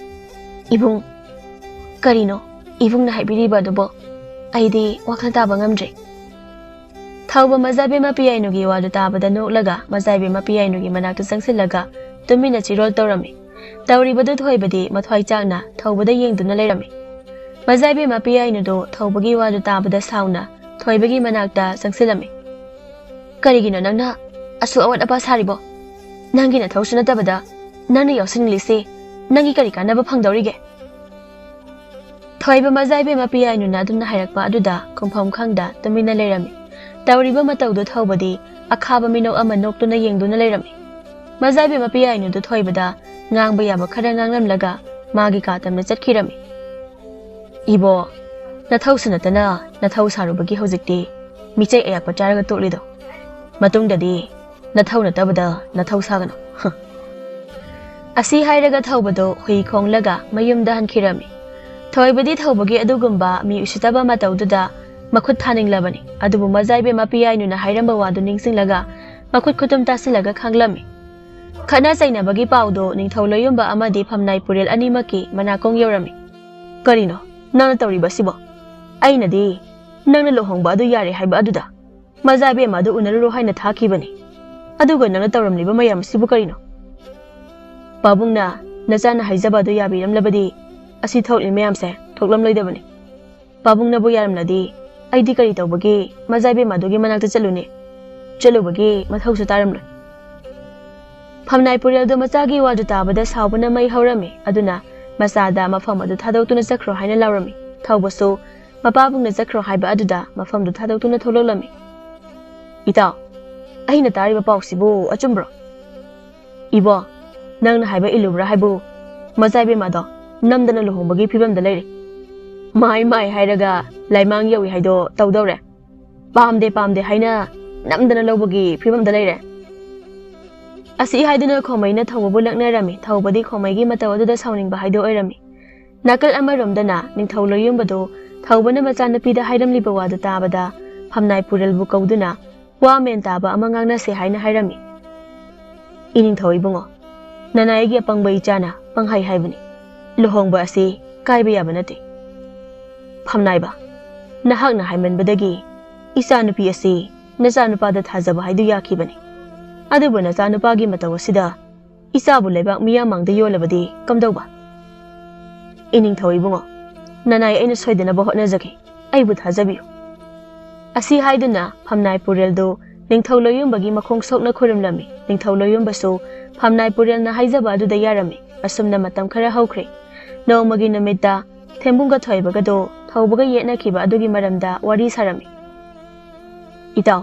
"ꯏꯕꯨꯡ, ꯀꯔꯤꯅꯣ ꯏꯕꯨꯡꯅ ꯍꯥꯏꯕꯤꯔꯤꯕ ꯑꯗꯨꯕꯣ? ꯑꯩꯗꯤ ꯋꯥꯈꯜ ꯇꯥꯕ ꯉꯝꯗ꯭ꯔꯦ꯫" ꯊꯧꯕ ꯃꯖꯥꯏꯕꯦꯝꯃ ꯄꯤꯌꯥꯏꯅꯨꯒꯤ ꯋꯥꯗꯨ ꯇꯥꯕꯗ ꯅꯣꯛꯂꯒ ꯃꯖꯥꯏꯕꯦꯝꯃ ꯄꯤꯌꯥꯏꯅꯨꯒꯤ ꯃꯅꯥꯛꯇ ꯆꯪꯁꯤꯜꯂꯒ ꯇꯨꯃꯤꯟꯅ ꯆꯤꯔꯣꯜ ꯇꯧꯔꯝꯃꯤ꯫ ꯇꯧꯔꯤꯕꯗꯨ ꯊꯣꯏꯕꯗꯤ ꯃꯊ꯭ꯋꯥꯏ ꯆꯥꯛꯅ ꯊꯧꯕꯗ ꯌꯦꯡꯗꯨꯅ ꯂꯩꯔꯝꯃꯤ꯫ ꯃꯖꯥꯏꯕꯦꯝꯃ ꯄꯤꯌꯥꯏꯅꯨꯗꯨ ꯊꯧꯕꯒꯤ ꯋꯥꯗꯨ ꯇꯥꯕꯗ ꯁꯥꯎꯅ ꯊꯣꯏꯕꯒꯤ ꯃꯅꯥꯛꯇ ꯆꯪꯁꯤꯜꯂꯝꯃꯤ꯫ "ꯀꯔꯤꯒꯤꯅꯣ ꯅꯪꯅ ꯑꯁꯨꯛ ꯑꯋꯥꯠ ꯑꯄꯥ ꯁꯥꯔꯤꯕꯣ? ꯅꯪꯒꯤ ꯅꯊꯧꯁꯨ ꯅꯠꯇꯕꯗ ꯅꯪꯅ ꯌꯥꯎꯁꯤꯟꯂꯤꯁꯤ ꯅꯪꯒꯤ ꯀꯔꯤ ꯀꯥꯟꯅꯕ ꯐꯪꯗꯧꯔꯤꯒꯦ?" ꯊꯣꯏꯕ ꯃꯖꯥꯏꯕꯦꯝꯃ ꯄꯤꯌꯥꯏꯅꯨꯅ ꯑꯗꯨꯝꯅ ꯍꯥꯏꯔꯛꯄ ꯑꯗꯨꯗ ꯈꯨꯝꯐꯝ ꯈꯪꯗ ꯇꯨꯃꯤꯟꯅ ꯂꯩꯔꯝꯃꯤ꯫ ꯇꯧꯔꯤꯕ ꯃꯇꯧꯗꯨ ꯊꯧꯕꯗꯤ ꯑꯈꯥꯕ ꯃꯤꯅꯣꯛ ꯑꯃ ꯅꯣꯛꯇꯨꯅ ꯌꯦꯡꯗꯨꯅ ꯂꯩꯔꯝꯃꯤ꯫ ꯃꯖꯥꯏꯕꯦꯝꯃ ꯄꯤꯌꯥꯏꯅꯨꯗꯨ ꯊꯣꯏꯕꯗ ꯉꯥꯡꯕ ꯌꯥꯕ ꯈꯔ ꯉꯥꯡꯂꯝꯂꯒ ꯃꯥꯒꯤ ꯀꯥ ꯇꯝꯅ ꯆꯠꯈꯤꯔꯝꯃꯤ꯫ "ꯏꯕꯣ, ꯅꯊꯧꯁꯨ ꯅꯠꯇꯅ ꯅꯊꯧ ꯁꯥꯔꯨꯕꯒꯤ ꯍꯧꯖꯤꯛꯇꯤ ꯃꯤꯆꯩ ꯑꯌꯥꯛꯄ ꯆꯥꯔꯒ ꯇꯣꯛꯂꯤꯗꯣ꯫ ꯃꯇꯨꯡꯗꯗꯤ ꯅꯊꯧ ꯅꯠꯇꯕꯗ ꯅꯊꯧ ꯁꯥꯒꯅꯨ꯫" ꯍ꯫ ꯑꯁꯤ ꯍꯥꯏꯔꯒ ꯊꯧꯕꯗꯣ ꯍꯨꯏ ꯈꯣꯡꯂꯒ ꯃꯌꯨꯝꯗ ꯍꯟꯈꯤꯔꯝꯃꯤ꯫ ꯊꯣꯏꯕꯗꯤ ꯊꯧꯕꯒꯤ ꯑꯗꯨꯒꯨꯝꯕ ꯃꯤ ꯎꯁꯤꯠꯇꯕ ꯃꯇꯧꯗꯨꯗ ꯃꯈꯨꯠ ꯊꯥꯅꯤꯡꯂꯕꯅꯤ꯫ ꯑꯗꯨꯕꯨ ꯃꯖꯥꯏꯕꯦꯝꯃ ꯄꯤꯌꯥꯏꯅꯨꯅ ꯍꯥꯏꯔꯝꯕ ꯋꯥꯗꯨ ꯅꯤꯡꯁꯤꯡꯂꯒ ꯃꯈꯨꯠ ꯈꯨꯇꯨꯝ ꯇꯥꯁꯤꯜꯂꯒ ꯈꯥꯡꯂꯝꯃꯤ꯫ ꯈꯠꯅ ꯆꯩꯅꯕꯒꯤ ꯄꯥꯎꯗꯨ ꯅꯤꯡꯊꯧ ꯂꯣꯌꯨꯝꯕ ꯑꯃꯗꯤ ꯐꯝꯅꯥꯏ ꯄꯨꯔꯦꯜ ꯑꯅꯤꯃꯛꯀꯤ ꯃꯅꯥꯀꯣꯡ ꯌꯧꯔꯝꯃꯤ꯫ "ꯀꯔꯤꯅꯣ ꯅꯪꯅ ꯇꯧꯔꯤꯕ ꯑꯁꯤꯕꯣ? ꯑꯩꯅꯗꯤ ꯅꯪꯅ ꯂꯨꯍꯣꯡꯕ ꯑꯗꯨ ꯌꯥꯔꯦ ꯍꯥꯏꯕ ꯑꯗꯨꯗ ꯃꯖꯥꯏꯕꯦꯝꯃ ꯑꯗꯨ ꯎꯅꯔꯨꯔꯣ ꯍꯥꯏꯅ ꯊꯥꯈꯤꯕꯅꯤ꯫ ꯑꯗꯨꯒ ꯅꯪꯅ ꯇꯧꯔꯝꯂꯤꯕ ꯃꯌꯥꯝ ꯑꯁꯤꯕꯨ ꯀꯔꯤꯅꯣ?" "ꯄꯥꯕꯨꯡꯅ ꯅꯆꯥꯅ ꯍꯥꯏꯖꯕ ꯑꯗꯨ ꯌꯥꯕꯤꯔꯝꯂꯕꯗꯤ ꯑꯁꯤ ꯊꯣꯛꯂꯤ ꯃꯌꯥꯝꯁꯦ ꯊꯣꯛꯂꯝꯂꯣꯏꯗꯕꯅꯤ꯫ ꯄꯥꯕꯨꯡꯅꯕꯨ ꯌꯥꯔꯝꯂꯗꯤ ꯑꯩꯗꯤ ꯀꯔꯤ ꯇꯧꯕꯒꯤ ꯃꯖꯥꯏꯕꯦꯝꯃ ꯑꯗꯨꯒꯤ ꯃꯅꯥꯛꯇ ꯆꯠꯂꯨꯅꯤ? ꯆꯠꯂꯨꯕꯒꯤ ꯃꯊꯧꯁꯨ ꯇꯥꯔꯝꯂꯣꯏ꯫" ꯐꯝꯅꯥꯏ ꯄꯨꯔꯦꯜꯗꯨ ꯃꯆꯥꯒꯤ ꯋꯥꯗꯨ ꯇꯥꯕꯗ ꯁꯥꯎꯕꯅ ꯃꯩ ꯍꯧꯔꯝꯃꯤ꯫ ꯑꯗꯨꯅ ꯃꯆꯥꯗ ꯃꯐꯝ ꯑꯗꯨ ꯊꯥꯗꯣꯛꯇꯨꯅ ꯆꯠꯈ꯭ꯔꯣ ꯍꯥꯏꯅ ꯂꯥꯎꯔꯝꯃꯤ꯫ ꯊꯧꯕꯁꯨ ꯃꯄꯥꯕꯨꯡꯅ ꯆꯠꯈ꯭ꯔꯣ ꯍꯥꯏꯕ ꯑꯗꯨꯗ ꯃꯐꯝꯗꯨ ꯊꯥꯗꯣꯛꯇꯨꯅ ꯊꯣꯛꯂꯛꯂꯝꯃꯤ꯫ "ꯏꯇꯥꯎ, ꯑꯩꯅ ꯇꯥꯔꯤꯕ ꯄꯥꯎꯁꯤꯕꯨ ꯑꯆꯨꯝꯕ꯭ꯔꯣ?" "ꯏꯕꯣ, ꯅꯪꯅ ꯍꯥꯏꯕ ꯏꯜꯂꯨꯕ꯭ꯔꯥ ꯍꯥꯏꯕꯨ, ꯃꯆꯥ ꯏꯕꯦꯝꯃꯗꯣ ꯅꯝꯗꯅ ꯂꯨꯍꯣꯡꯕꯒꯤ ꯐꯤꯕꯝꯗ ꯂꯩꯔꯦ꯫ ꯃꯥꯏ ꯃꯥꯏ ꯍꯥꯏꯔꯒ ꯂꯥꯏꯃꯥꯡ ꯌꯧꯏ ꯍꯥꯏꯗꯣ ꯇꯧꯗꯧꯔꯦ꯫ ꯄꯥꯝꯗꯦ ꯄꯥꯝꯗꯦ ꯍꯥꯏꯅ ꯅꯝꯗꯅ ꯂꯧꯕꯒꯤ ꯐꯤꯕꯝꯗ ꯂꯩꯔꯦ"꯫ ꯑꯁꯤ ꯍꯥꯏꯗꯨꯅ ꯈꯣꯃꯩꯅ ꯊꯧꯕꯕꯨ ꯂꯛꯅꯔꯝꯃꯤ꯫ ꯊꯧꯕꯗꯤ ꯈꯣꯃꯩꯒꯤ ꯃꯇꯧ ꯑꯗꯨꯗ ꯁꯥꯎꯅꯤꯡꯕ ꯍꯥꯏꯗꯣ ꯑꯣꯏꯔꯝꯃꯤ꯫ ꯅꯥꯀꯜ ꯑꯃꯔꯣꯝꯗꯅ ꯅꯤꯡꯊꯧ ꯂꯣꯌꯨꯝꯕꯗꯨ ꯊꯧꯕꯅ ꯃꯆꯥꯅꯨꯄꯤꯗ ꯍꯥꯏꯔꯝꯂꯤꯕ ꯋꯥꯗꯨ ꯇꯥꯕꯗ ꯐꯝꯅꯥꯏ ꯄꯨꯔꯦꯜꯕꯨ ꯀꯧꯗꯨꯅ ꯋꯥ ꯃꯦꯟ ꯇꯥꯕ ꯑꯃ ꯉꯥꯡꯅꯁꯦ ꯍꯥꯏꯅ ꯍꯥꯏꯔꯝꯃꯤ꯫ "ꯏꯅꯤꯡꯊꯧ ꯏꯕꯨꯡꯉꯣ, ꯅꯅꯥꯏꯒꯤ ꯑꯄꯪꯕ ꯏꯆꯥꯅ ꯄꯪꯍꯥꯏ ꯍꯥꯏꯕꯅꯤ꯫ ꯂꯨꯍꯣꯡꯕ ꯑꯁꯤ ꯀꯥꯏꯕ ꯌꯥꯕ ꯅꯠꯇꯦ꯫ ꯐꯝꯅꯥꯏꯕ, ꯅꯍꯥꯛꯅ ꯍꯥꯏꯃꯟꯕꯗꯒꯤ ꯏꯆꯥꯅꯨꯄꯤ ꯑꯁꯤ ꯅꯆꯥꯅꯨꯄꯥꯗ ꯊꯥꯖꯕ ꯍꯥꯏꯗꯨ ꯌꯥꯈꯤꯕꯅꯤ꯫ ꯑꯗꯨꯕꯨ ꯅꯆꯥꯅꯨꯄꯥꯒꯤ ꯃꯇꯧ ꯑꯁꯤꯗ ꯏꯆꯥꯕꯨ ꯂꯩꯕꯥꯛ ꯃꯤꯌꯥꯝ ꯃꯥꯡꯗ ꯌꯣꯜꯂꯕꯗꯤ ꯀꯝꯗꯧꯕ?" "ꯏꯅꯤꯡꯊꯧ ꯏꯕꯨꯡꯉꯣ, ꯅꯅꯥꯏ ꯑꯩꯅ ꯁꯣꯏꯗꯅꯕ ꯍꯣꯠꯅꯖꯒꯦ꯫ ꯑꯩꯕꯨ ꯊꯥꯖꯕꯤꯌꯨ"꯫ ꯑꯁꯤ ꯍꯥꯏꯗꯨꯅ ꯐꯝꯅꯥꯏ ꯄꯨꯔꯦꯜꯗꯨ ꯅꯤꯡꯊꯧ ꯂꯣꯌꯨꯝꯕꯒꯤ ꯃꯈꯣꯡ ꯁꯣꯛꯅ ꯈꯨꯔꯨꯝꯂꯝꯃꯤ꯫ ꯅꯤꯡꯊꯧ ꯂꯣꯌꯨꯝꯕꯁꯨ ꯐꯝꯅꯥꯏ ꯄꯨꯔꯦꯜꯅ ꯍꯥꯏꯖꯕ ꯑꯗꯨꯗ ꯌꯥꯔꯝꯃꯤ꯫ ꯑꯁꯨꯝꯅ ꯃꯇꯝ ꯈꯔ ꯍꯧꯈ꯭ꯔꯦ꯫ ꯅꯣꯡꯃꯒꯤ ꯅꯨꯃꯤꯠꯇ ꯊꯦꯝꯕꯨꯡꯒ ꯊꯣꯏꯕꯒꯗꯣ ꯊꯧꯕꯒ ꯌꯦꯠꯅꯈꯤꯕ ꯑꯗꯨꯒꯤ ꯃꯔꯝꯗ ꯋꯥꯔꯤ ꯁꯥꯔꯝꯃꯤ꯫ "ꯏꯇꯥꯎ,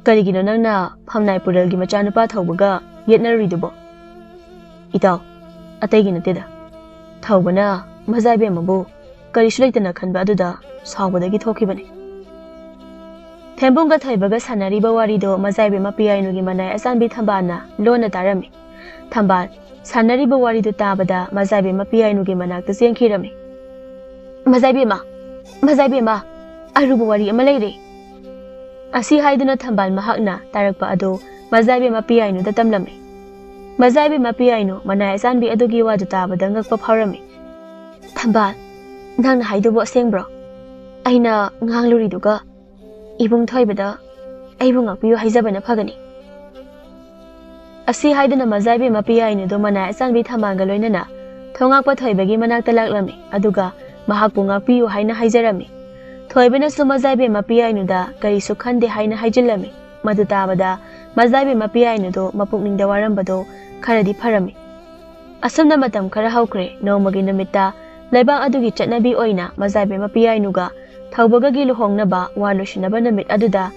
ꯀꯔꯤꯒꯤꯅꯣ ꯅꯪꯅ ꯐꯝꯅꯥꯏ ꯄꯨꯔꯦꯜꯒꯤ ꯃꯆꯥꯅꯨꯄꯥ ꯊꯧꯕꯒ ꯌꯦꯠꯅꯔꯨꯔꯤꯗꯨꯕꯣ?" "ꯏꯇꯥꯎ, ꯑꯇꯩꯒꯤ ꯅꯠꯇꯦꯗ꯫ ꯊꯧꯕꯅ ꯃꯆꯥ ꯏꯕꯦꯝꯃꯕꯨ ꯀꯔꯤꯁꯨ ꯂꯩꯇꯅ ꯈꯟꯕ ꯑꯗꯨꯗ ꯁꯥꯎꯕꯗꯒꯤ ꯊꯣꯛꯈꯤꯕꯅꯤ"꯫ ꯊꯦꯝꯕꯨꯡꯒ ꯊꯣꯏꯕꯒ ꯁꯥꯟꯅꯔꯤꯕ ꯋꯥꯔꯤꯗꯣ ꯃꯆꯥ ꯏꯕꯦꯝꯃ ꯄꯤꯌꯥꯏꯅꯨꯒꯤ ꯃꯅꯥꯏ ꯑꯆꯥꯟꯕꯤ ꯊꯝꯕꯥꯜꯅ ꯂꯣꯟꯅ ꯇꯥꯔꯝꯃꯤ꯫ ꯊꯝꯕꯥꯜ ꯁꯥꯟꯅꯔꯤꯕ ꯋꯥꯔꯤꯗꯨ ꯇꯥꯕꯗ ꯃꯆꯥ ꯏꯕꯦꯝꯃ ꯄꯤꯌꯥꯏꯅꯨꯒꯤ ꯃꯅꯥꯛꯇ ꯆꯦꯟꯈꯤꯔꯝꯃꯤ꯫ "ꯃꯆꯥ ꯏꯕꯦꯝꯃ, ꯃꯆꯥ ꯏꯕꯦꯝꯃ, ꯑꯔꯨꯕ ꯋꯥꯔꯤ ꯑꯃ ꯂꯩꯔꯦ"꯫ ꯑꯁꯤ ꯍꯥꯏꯗꯨꯅ ꯊꯝꯕꯥꯜ ꯃꯍꯥꯛꯅ ꯇꯥꯔꯛꯄ ꯑꯗꯨ ꯃꯆꯥ ꯏꯕꯦꯝꯃ ꯄꯤꯌꯥꯏꯅꯨꯗ ꯇꯝꯂꯝꯃꯤ꯫ ꯃꯆꯥ ꯏꯕꯦꯝꯃ ꯄꯤꯌꯥꯏꯅꯨ ꯃꯅꯥꯏ ꯑꯆꯥꯟꯕꯤ ꯑꯗꯨꯒꯤ ꯋꯥꯗꯨ ꯇꯥꯕꯗ ꯉꯛꯄ ꯐꯥꯎꯔꯝꯃꯤ꯫ "ꯊꯝꯕꯥꯜ, ꯅꯪꯅ ꯍꯥꯏꯗꯨꯕꯨ ꯑꯁꯦꯡꯕ꯭ꯔꯣ? ꯑꯩꯅ ꯉꯥꯡꯂꯨꯔꯤꯗꯨꯒ ꯏꯕꯨꯡ ꯊꯣꯏꯕꯗ ꯑꯩꯕꯨ ꯉꯥꯛꯄꯤꯌꯨ ꯍꯥꯏꯖꯕꯅ ꯐꯒꯅꯤ"꯫ ꯑꯁꯤ ꯍꯥꯏꯗꯨꯅ ꯃꯆꯥ ꯏꯕꯦꯝꯃ ꯄꯤꯌꯥꯏꯅꯨꯗꯨ ꯃꯅꯥꯏ ꯑꯆꯥꯟꯕꯤ ꯊꯝꯕꯥꯜꯒ ꯂꯣꯏꯅꯅ ꯊꯣꯉꯥꯛꯄ ꯊꯣꯏꯕꯒꯤ ꯃꯅꯥꯛꯇ ꯂꯥꯛꯂꯝꯃꯤ, ꯑꯗꯨꯒ ꯃꯍꯥꯛꯄꯨ ꯉꯥꯛꯄꯤꯌꯨ ꯍꯥꯏꯅ ꯍꯥꯏꯖꯔꯝꯃꯤ꯫ ꯊꯣꯏꯕꯅꯁꯨ ꯃꯆꯥ ꯏꯕꯦꯝꯃ ꯄꯤꯌꯥꯏꯅꯨꯗ ꯀꯔꯤꯁꯨ ꯈꯟꯗꯦ ꯍꯥꯏꯅ ꯍꯥꯏꯖꯤꯜꯂꯝꯃꯤ꯫ ꯃꯗꯨ ꯇꯥꯕꯗ ꯃꯆꯥ ꯏꯕꯦꯝꯃ ꯄꯤꯌꯥꯏꯅꯨꯗꯨ ꯃꯄꯨꯛꯅꯤꯡꯗ ꯋꯥꯔꯝꯕꯗꯨ ꯈꯔꯗꯤ ꯐꯔꯝꯃꯤ꯫ ꯑꯁꯨꯝꯅ ꯃꯇꯝ ꯈꯔ ꯍꯧꯈ꯭ꯔꯦ꯫ ꯅꯣꯡꯃꯒꯤ ꯅꯨꯃꯤꯠꯇ ꯂꯩꯕꯥꯛ ꯑꯗꯨꯒꯤ ꯆꯠꯅꯕꯤ ꯑꯣꯏꯅ ꯃꯖꯥꯏꯕꯦꯝꯃ ꯄꯤꯌꯥꯏꯅꯨꯒ ꯊꯧꯕꯒꯒꯤ ꯂꯨꯍꯣꯡꯅꯕ ꯋꯥ ꯂꯣꯏꯁꯤꯟꯅꯕ ꯅꯨꯃꯤꯠ ꯑꯗꯨꯗ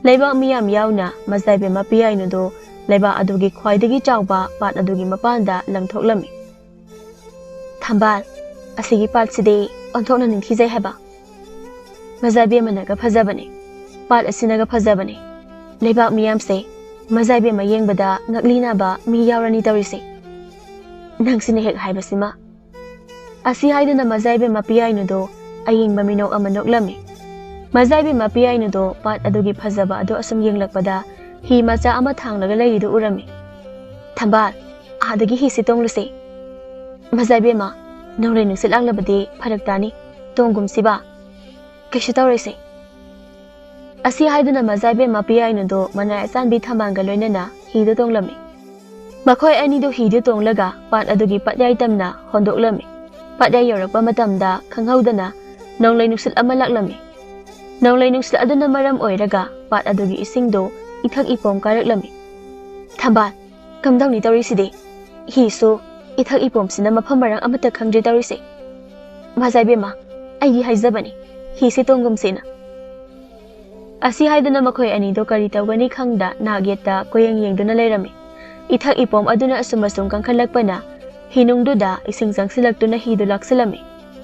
ꯂꯩꯕꯥꯛ ꯃꯤꯌꯥꯝ ꯌꯥꯎꯅ ꯃꯖꯥꯏꯕꯦꯝꯃ ꯄꯤꯌꯥꯏꯅꯨꯗꯨ ꯂꯩꯕꯥꯛ ꯑꯗꯨꯒꯤ ꯈ꯭ꯋꯥꯏꯗꯒꯤ ꯆꯥꯎꯕ ꯄꯥꯠ ꯑꯗꯨꯒꯤ ꯃꯄꯥꯟꯗ ꯂꯪꯊꯣꯛꯂꯝꯃꯤ꯫ "ꯊꯝꯕꯥꯜ, ꯑꯁꯤꯒꯤ ꯄꯥꯠꯁꯤꯗꯤ ꯑꯣꯟꯊꯣꯛꯅ ꯅꯤꯡꯊꯤꯖꯩ ꯍꯥꯏꯕ꯫ ꯃꯖꯥꯏꯕꯦꯝꯃꯅꯒ ꯐꯖꯕꯅꯦ, ꯄꯥꯠ ꯑꯁꯤꯅꯒ ꯐꯖꯕꯅꯦ꯫ ꯂꯩꯕꯥꯛ ꯃꯤꯌꯥꯝꯁꯦ ꯃꯖꯥꯏꯕꯦꯝꯃ ꯌꯦꯡꯕꯗ ꯉꯛꯂꯤ ꯅꯥꯕ ꯃꯤ ꯌꯥꯎꯔꯅꯤ ꯇꯧꯔꯤꯁꯦ꯫ ꯅꯪꯁꯤꯅ ꯍꯦꯛ ꯍꯥꯏꯕꯁꯤꯃ"꯫ ꯑꯁꯤ ꯍꯥꯏꯗꯨꯅ ꯃꯖꯥꯏꯕꯦꯝꯃ ꯄꯤꯌꯥꯏꯅꯨꯗꯣ ꯑꯌꯦꯡꯕ ꯃꯤꯅꯣꯛ ꯑꯃ ꯅꯣꯛꯂꯝꯃꯤ꯫ ꯃꯖꯥꯏꯕꯦꯝꯃ ꯄꯤꯌꯥꯏꯅꯨꯗꯣ ꯄꯥꯠ ꯑꯗꯨꯒꯤ ꯐꯖꯕ ꯑꯗꯨ ꯑꯁꯨꯝ ꯌꯦꯡꯂꯛꯄꯗ ꯍꯤ ꯃꯆꯥ ꯑꯃ ꯊꯥꯡꯂꯒ ꯂꯩꯔꯤꯗꯨ ꯎꯔꯝꯃꯤ꯫ "ꯊꯝꯕꯥꯜ, ꯑꯥꯗꯒꯤ ꯍꯤꯁꯦ ꯇꯣꯡꯂꯨꯁꯦ"꯫ "ꯃꯖꯥꯏꯕꯦꯝꯃ, ꯅꯣꯡꯂꯩ ꯅꯨꯡꯁꯤꯠ ꯂꯥꯛꯂꯕꯗꯤ ꯐꯔꯛ ꯇꯥꯅꯤ꯫ ꯇꯣꯡꯒꯨꯝꯁꯤꯕ"꯫ "ꯀꯩꯁꯨ ꯇꯧꯔꯣꯏꯁꯦ"꯫ ꯑꯁꯤ ꯍꯥꯏꯗꯨꯅ ꯃꯖꯥꯏꯕꯦꯝꯃ ꯄꯤꯌꯥꯏꯅꯨꯗꯣ ꯃꯅꯥꯏ ꯑꯆꯥꯟꯕꯤ ꯊꯝꯕꯥꯜꯒ ꯂꯣꯏꯅꯅ ꯍꯤꯗ ꯇꯣꯡꯂꯝꯃꯤ꯫ ꯃꯈꯣꯏ ꯑꯅꯤꯗꯨ ꯍꯤꯗꯨ ꯇꯣꯡꯂꯒ ꯄꯥꯠ ꯑꯗꯨꯒꯤ ꯄꯥꯠꯌꯥꯏ ꯇꯝꯅ ꯍꯣꯟꯗꯣꯛꯂꯝꯃꯤ꯫ ꯄꯥꯠꯌꯥꯏ ꯌꯧꯔꯛꯄ ꯃꯇꯝꯗ ꯈꯪꯍꯧꯗꯅ ꯅꯣꯡꯂꯩ ꯅꯨꯡꯁꯤꯠ ꯑꯃ ꯂꯥꯛꯂꯝꯃꯤ꯫ ꯅꯣꯡꯂꯩ ꯅꯨꯡꯁꯤꯠ ꯑꯗꯨꯅ ꯃꯔꯝ ꯑꯣꯏꯔꯒ ꯄꯥꯠ ꯑꯗꯨꯒꯤ ꯏꯁꯤꯡꯗꯨ ꯏꯊꯛ ꯏꯄꯣꯝ ꯀꯥꯔꯛꯂꯝꯃꯤ꯫ "ꯊꯝꯕꯥꯜ, ꯀꯝꯗꯧꯅꯤ ꯇꯧꯔꯤꯁꯤꯗꯤ? ꯍꯤꯁꯨ ꯏꯊꯛ ꯏꯄꯣꯝꯁꯤꯅ ꯃꯐꯝ ꯃꯔꯥꯡ ꯑꯃꯠꯇ ꯈꯪꯗ꯭ꯔꯦ ꯇꯧꯔꯤꯁꯦ"꯫ "ꯃꯖꯥꯏꯕꯦꯝꯃ, ꯑꯩꯒꯤ ꯍꯥꯏꯖꯕꯅꯤ, ꯍꯤꯁꯦ ꯇꯣꯡꯒꯨꯝꯁꯦꯅ"꯫ ꯑꯁꯤ ꯍꯥꯏꯗꯨꯅ ꯃꯈꯣꯏ ꯑꯅꯤꯗꯣ ꯀꯔꯤ ꯇꯧꯒꯅꯤ ꯈꯪꯗ ꯅꯥꯛ ꯌꯦꯠꯇ ꯀꯣꯌꯦꯡ ꯌꯦꯡꯗꯨꯅ ꯂꯩꯔꯝꯃꯤ꯫ ꯏꯊꯛ ꯏꯄꯣꯝ ꯑꯗꯨꯅ ꯑꯁꯨꯝ ꯑꯁꯨꯝ ꯀꯟꯈꯠꯂꯛꯄꯅ ꯍꯤꯅꯨꯡꯗꯨꯗ ꯏꯁꯤꯡ ꯆꯪꯁꯤꯜꯂꯛꯇꯨꯅ ꯍꯤꯗꯨ ꯂꯥꯛꯁꯤꯜꯂꯝꯃꯤ꯫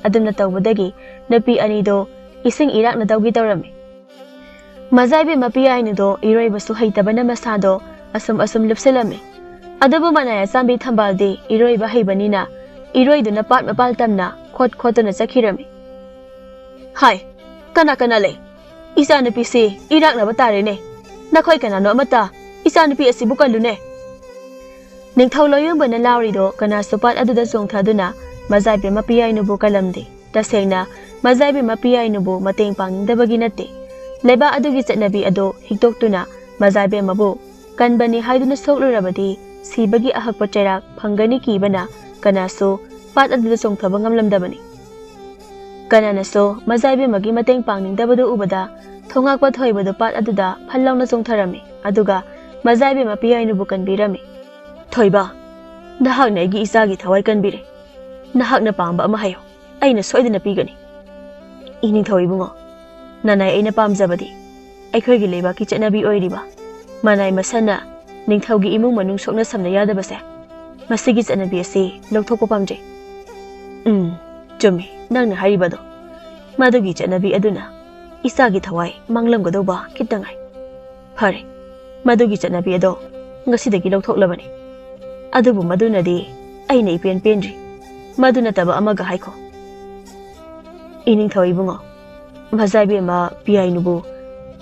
ꯑꯗꯨꯝꯅ ꯇꯧꯕꯗꯒꯤ ꯅꯨꯄꯤ ꯑꯅꯤꯗꯣ ꯏꯁꯤꯡ ꯏꯔꯥꯛꯅꯗꯧꯒꯤ ꯇꯧꯔꯝꯃꯤ꯫ ꯃꯖꯥꯏꯕꯦꯝꯃ ꯄꯤꯌꯥꯏꯅꯨꯗꯣ ꯏꯔꯣꯏꯕꯁꯨ ꯍꯩꯇꯕꯅ ꯃꯁꯥꯗꯣ ꯑꯁꯨꯝ ꯑꯁꯨꯝ ꯂꯨꯞꯁꯤꯜꯂꯝꯃꯤ꯫ ꯑꯗꯨꯕꯨ ꯃꯅꯥꯏ ꯑꯆꯥꯟꯕꯤ ꯊꯝꯕꯥꯜꯗꯤ ꯏꯔꯣꯏꯕ ꯍꯩꯕꯅꯤꯅ ꯏꯔꯣꯏꯗꯨꯅ ꯄꯥꯠ ꯃꯄꯥꯜ ꯇꯝꯅ ꯈꯣꯠ ꯈꯣꯠꯇꯨꯅ ꯆꯠꯈꯤꯔꯝꯃꯤ꯫ "ꯍꯥꯏ, ꯀꯅꯥ ꯀꯅꯥ ꯂꯩ? ꯏꯆꯥꯅꯨꯄꯤꯁꯤ ꯏꯔꯥꯛꯅꯕ ꯇꯥꯔꯦꯅꯦ꯫ ꯅꯈꯣꯏ ꯀꯅꯥꯅꯣ ꯑꯃꯠꯇ ꯏꯆꯥꯅꯨꯄꯤ ꯑꯁꯤꯕꯨ ꯀꯜꯂꯨꯅꯦ"꯫ ꯅꯤꯡꯊꯧ ꯂꯣꯌꯨꯝꯕꯅ ꯂꯥꯎꯔꯤꯗꯣ ꯀꯅꯥꯁꯨ ꯄꯥꯠ ꯑꯗꯨꯗ ꯆꯣꯡꯊꯗꯨꯅ ꯃꯖꯥꯏꯕꯦꯝꯃ ꯄꯤꯌꯥꯏꯅꯨꯕꯨ ꯀꯜꯂꯝꯗꯦ꯫ ꯇꯁꯦꯡꯅ ꯃꯖꯥꯏꯕꯦꯝꯃ ꯄꯤꯌꯥꯏꯅꯨꯕꯨ ꯃꯇꯦꯡ ꯄꯥꯡꯅꯤꯡꯗꯕꯒꯤ ꯅꯠꯇꯦ꯫ ꯂꯩꯕꯥꯛ ꯑꯗꯨꯒꯤ ꯆꯠꯅꯕꯤ ꯑꯗꯨ ꯍꯤꯛꯇꯣꯛꯇꯨꯅ ꯃꯖꯥꯏꯕꯦꯝꯃꯕꯨ ꯀꯟꯕꯅꯤ ꯍꯥꯏꯗꯨꯅ ꯁꯣꯛꯂꯨꯔꯕꯗꯤ ꯁꯤꯕꯒꯤ ꯑꯍꯛꯄ ꯆꯩꯔꯥꯛ ꯐꯪꯒꯅꯤ ꯀꯤꯕꯅ ꯀꯅꯥꯁꯨ ꯄꯥꯠ ꯑꯗꯨꯗ ꯆꯣꯡꯊꯕ ꯉꯝꯂꯝꯗꯕꯅꯤ꯫ ꯀꯅꯥꯅꯁꯨ ꯃꯖꯥꯏꯕꯦꯝꯃꯒꯤ ꯃꯇꯦꯡ ꯄꯥꯡꯅꯤꯡꯗꯕꯗꯨ ꯎꯕꯗ ꯊꯣꯉꯥꯛꯄ ꯊꯣꯏꯕꯗꯨ ꯄꯥꯠ ꯑꯗꯨꯗ ꯐꯜ ꯂꯥꯎꯅ ꯆꯣꯡꯊꯔꯝꯃꯤ, ꯑꯗꯨꯒ ꯃꯖꯥꯏꯕꯦꯝꯃ ꯄꯤꯌꯥꯏꯅꯨꯕꯨ ꯀꯟꯕꯤꯔꯝꯃꯤ꯫ "ꯊꯣꯏꯕ, ꯅꯍꯥꯛꯅ ꯑꯩꯒꯤ ꯏꯆꯥꯒꯤ ꯊꯋꯥꯏ ꯀꯟꯕꯤꯔꯦ꯫ ꯅꯍꯥꯛꯅ ꯄꯥꯝꯕ ꯑꯃ ꯍꯥꯏꯌꯨ, ꯑꯩꯅ ꯁꯣꯏꯗꯅ ꯄꯤꯒꯅꯤ꯫ ꯏꯅꯤꯡꯊꯧ ꯏꯕꯨꯡꯉꯣ, ꯅꯅꯥꯏ ꯑꯩꯅ ꯄꯥꯝꯖꯕꯗꯤ ꯑꯩꯈꯣꯏꯒꯤ ꯂꯩꯕꯥꯛꯀꯤ ꯆꯠꯅꯕꯤ ꯑꯣꯏꯔꯤꯕ ꯃꯅꯥꯏ ꯃꯁꯟꯅ ꯅꯤꯡꯊꯧꯒꯤ ꯏꯃꯨꯡ ꯃꯅꯨꯡ ꯁꯣꯛꯅ ꯁꯝꯅ ꯌꯥꯗꯕꯁꯦ, ꯃꯁꯤꯒꯤ ꯆꯠꯅꯕꯤ ꯑꯁꯤ ꯂꯧꯊꯣꯛꯄ ꯄꯥꯝꯖꯩ꯫ ꯎꯝ, ꯆꯨꯝꯃꯤ ꯅꯪꯅ ꯍꯥꯏꯔꯤꯕꯗꯣ꯫ ꯃꯗꯨꯒꯤ ꯆꯠꯅꯕꯤ ꯑꯗꯨꯅ ꯏꯆꯥꯒꯤ ꯊꯋꯥꯏ ꯃꯥꯡꯂꯝꯒꯗꯧꯕ ꯈꯤꯇꯪ ꯉꯥꯏ꯫ ꯐꯔꯦ, ꯃꯗꯨꯒꯤ ꯆꯠꯅꯕꯤ ꯑꯗꯣ ꯉꯁꯤꯗꯒꯤ ꯂꯧꯊꯣꯛꯂꯕꯅꯤ꯫ ꯑꯗꯨꯕꯨ ꯃꯗꯨꯅꯗꯤ ꯑꯩꯅ ꯏꯄꯦꯟ ꯄꯦꯟꯗ꯭ꯔꯤ꯫ ꯃꯗꯨ ꯅꯠꯇꯕ ꯑꯃꯒ ꯍꯥꯏꯈꯣ꯫ ꯏꯅꯤꯡꯊꯧ ꯏꯕꯨꯡꯉꯣ, ꯃꯖꯥꯏꯕꯦꯝꯃ ꯄꯤꯌꯥꯏꯅꯨꯕꯨ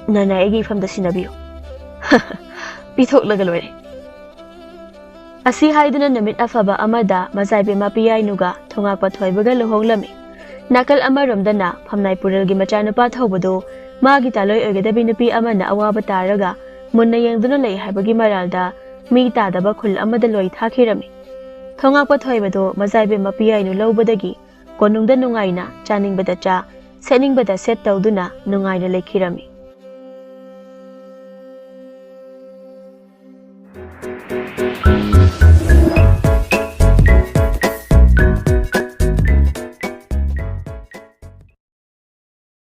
ꯅꯅꯥꯏ ꯑꯩꯒꯤ ꯏꯐꯝꯗ ꯁꯤꯟꯅꯕꯤꯌꯨ꯫ ꯄꯤꯊꯣꯛꯂꯒ ꯂꯣꯏꯔꯦ꯫ ꯑꯁꯤ ꯍꯥꯏꯗꯨꯅ ꯅꯨꯃꯤꯠ ꯑꯐꯕ ꯑꯃꯗ ꯃꯖꯥꯏꯕꯦꯝꯃ ꯄꯤꯌꯥꯏꯅꯨꯒ ꯊꯣꯉꯥꯛꯄ ꯊꯣꯏꯕꯒ ꯂꯨꯍꯣꯡꯂꯝꯃꯤ꯫ ꯅꯥꯀꯜ ꯑꯃꯔꯣꯝꯗꯅ ꯐꯝꯅꯥꯏ ꯄꯨꯔꯦꯜꯒꯤ ꯃꯆꯥꯅꯨꯄꯥ ꯊꯧꯕꯗꯨ ꯃꯥꯒꯤ ꯇꯥꯂꯣꯏ ꯑꯣꯏꯒꯗꯕꯤ ꯅꯨꯄꯤ ꯑꯃꯅ ꯑꯋꯥꯕ ꯇꯥꯔꯒ ꯃꯨꯟꯅ ꯌꯦꯡꯗꯨꯅ ꯂꯩ ꯍꯥꯏꯕꯒꯤ ꯃꯔꯥꯜꯗ ꯃꯤ ꯇꯥꯗꯕ ꯈꯨꯜ ꯑꯃꯗ ꯂꯣꯏ ꯊꯥꯈꯤꯔꯝꯃꯤ꯫ ꯊꯣꯉꯥꯛꯄ ꯊꯣꯏꯕꯗꯨ ꯃꯖꯥꯏꯕꯦꯝꯃ ꯄꯤꯌꯥꯏꯅꯨ ꯂꯧꯕꯗꯒꯤ ꯀꯣꯅꯨꯡꯗ ꯅꯨꯡꯉꯥꯏꯅ ꯆꯥꯅꯤꯡꯕꯗ ꯆꯥ, ꯁꯦꯠꯅꯤꯡꯕꯗ ꯁꯦꯠ ꯇꯧꯗꯨꯅ ꯅꯨꯡꯉꯥꯏꯅ ꯂꯩꯈꯤꯔꯝꯃꯤ꯫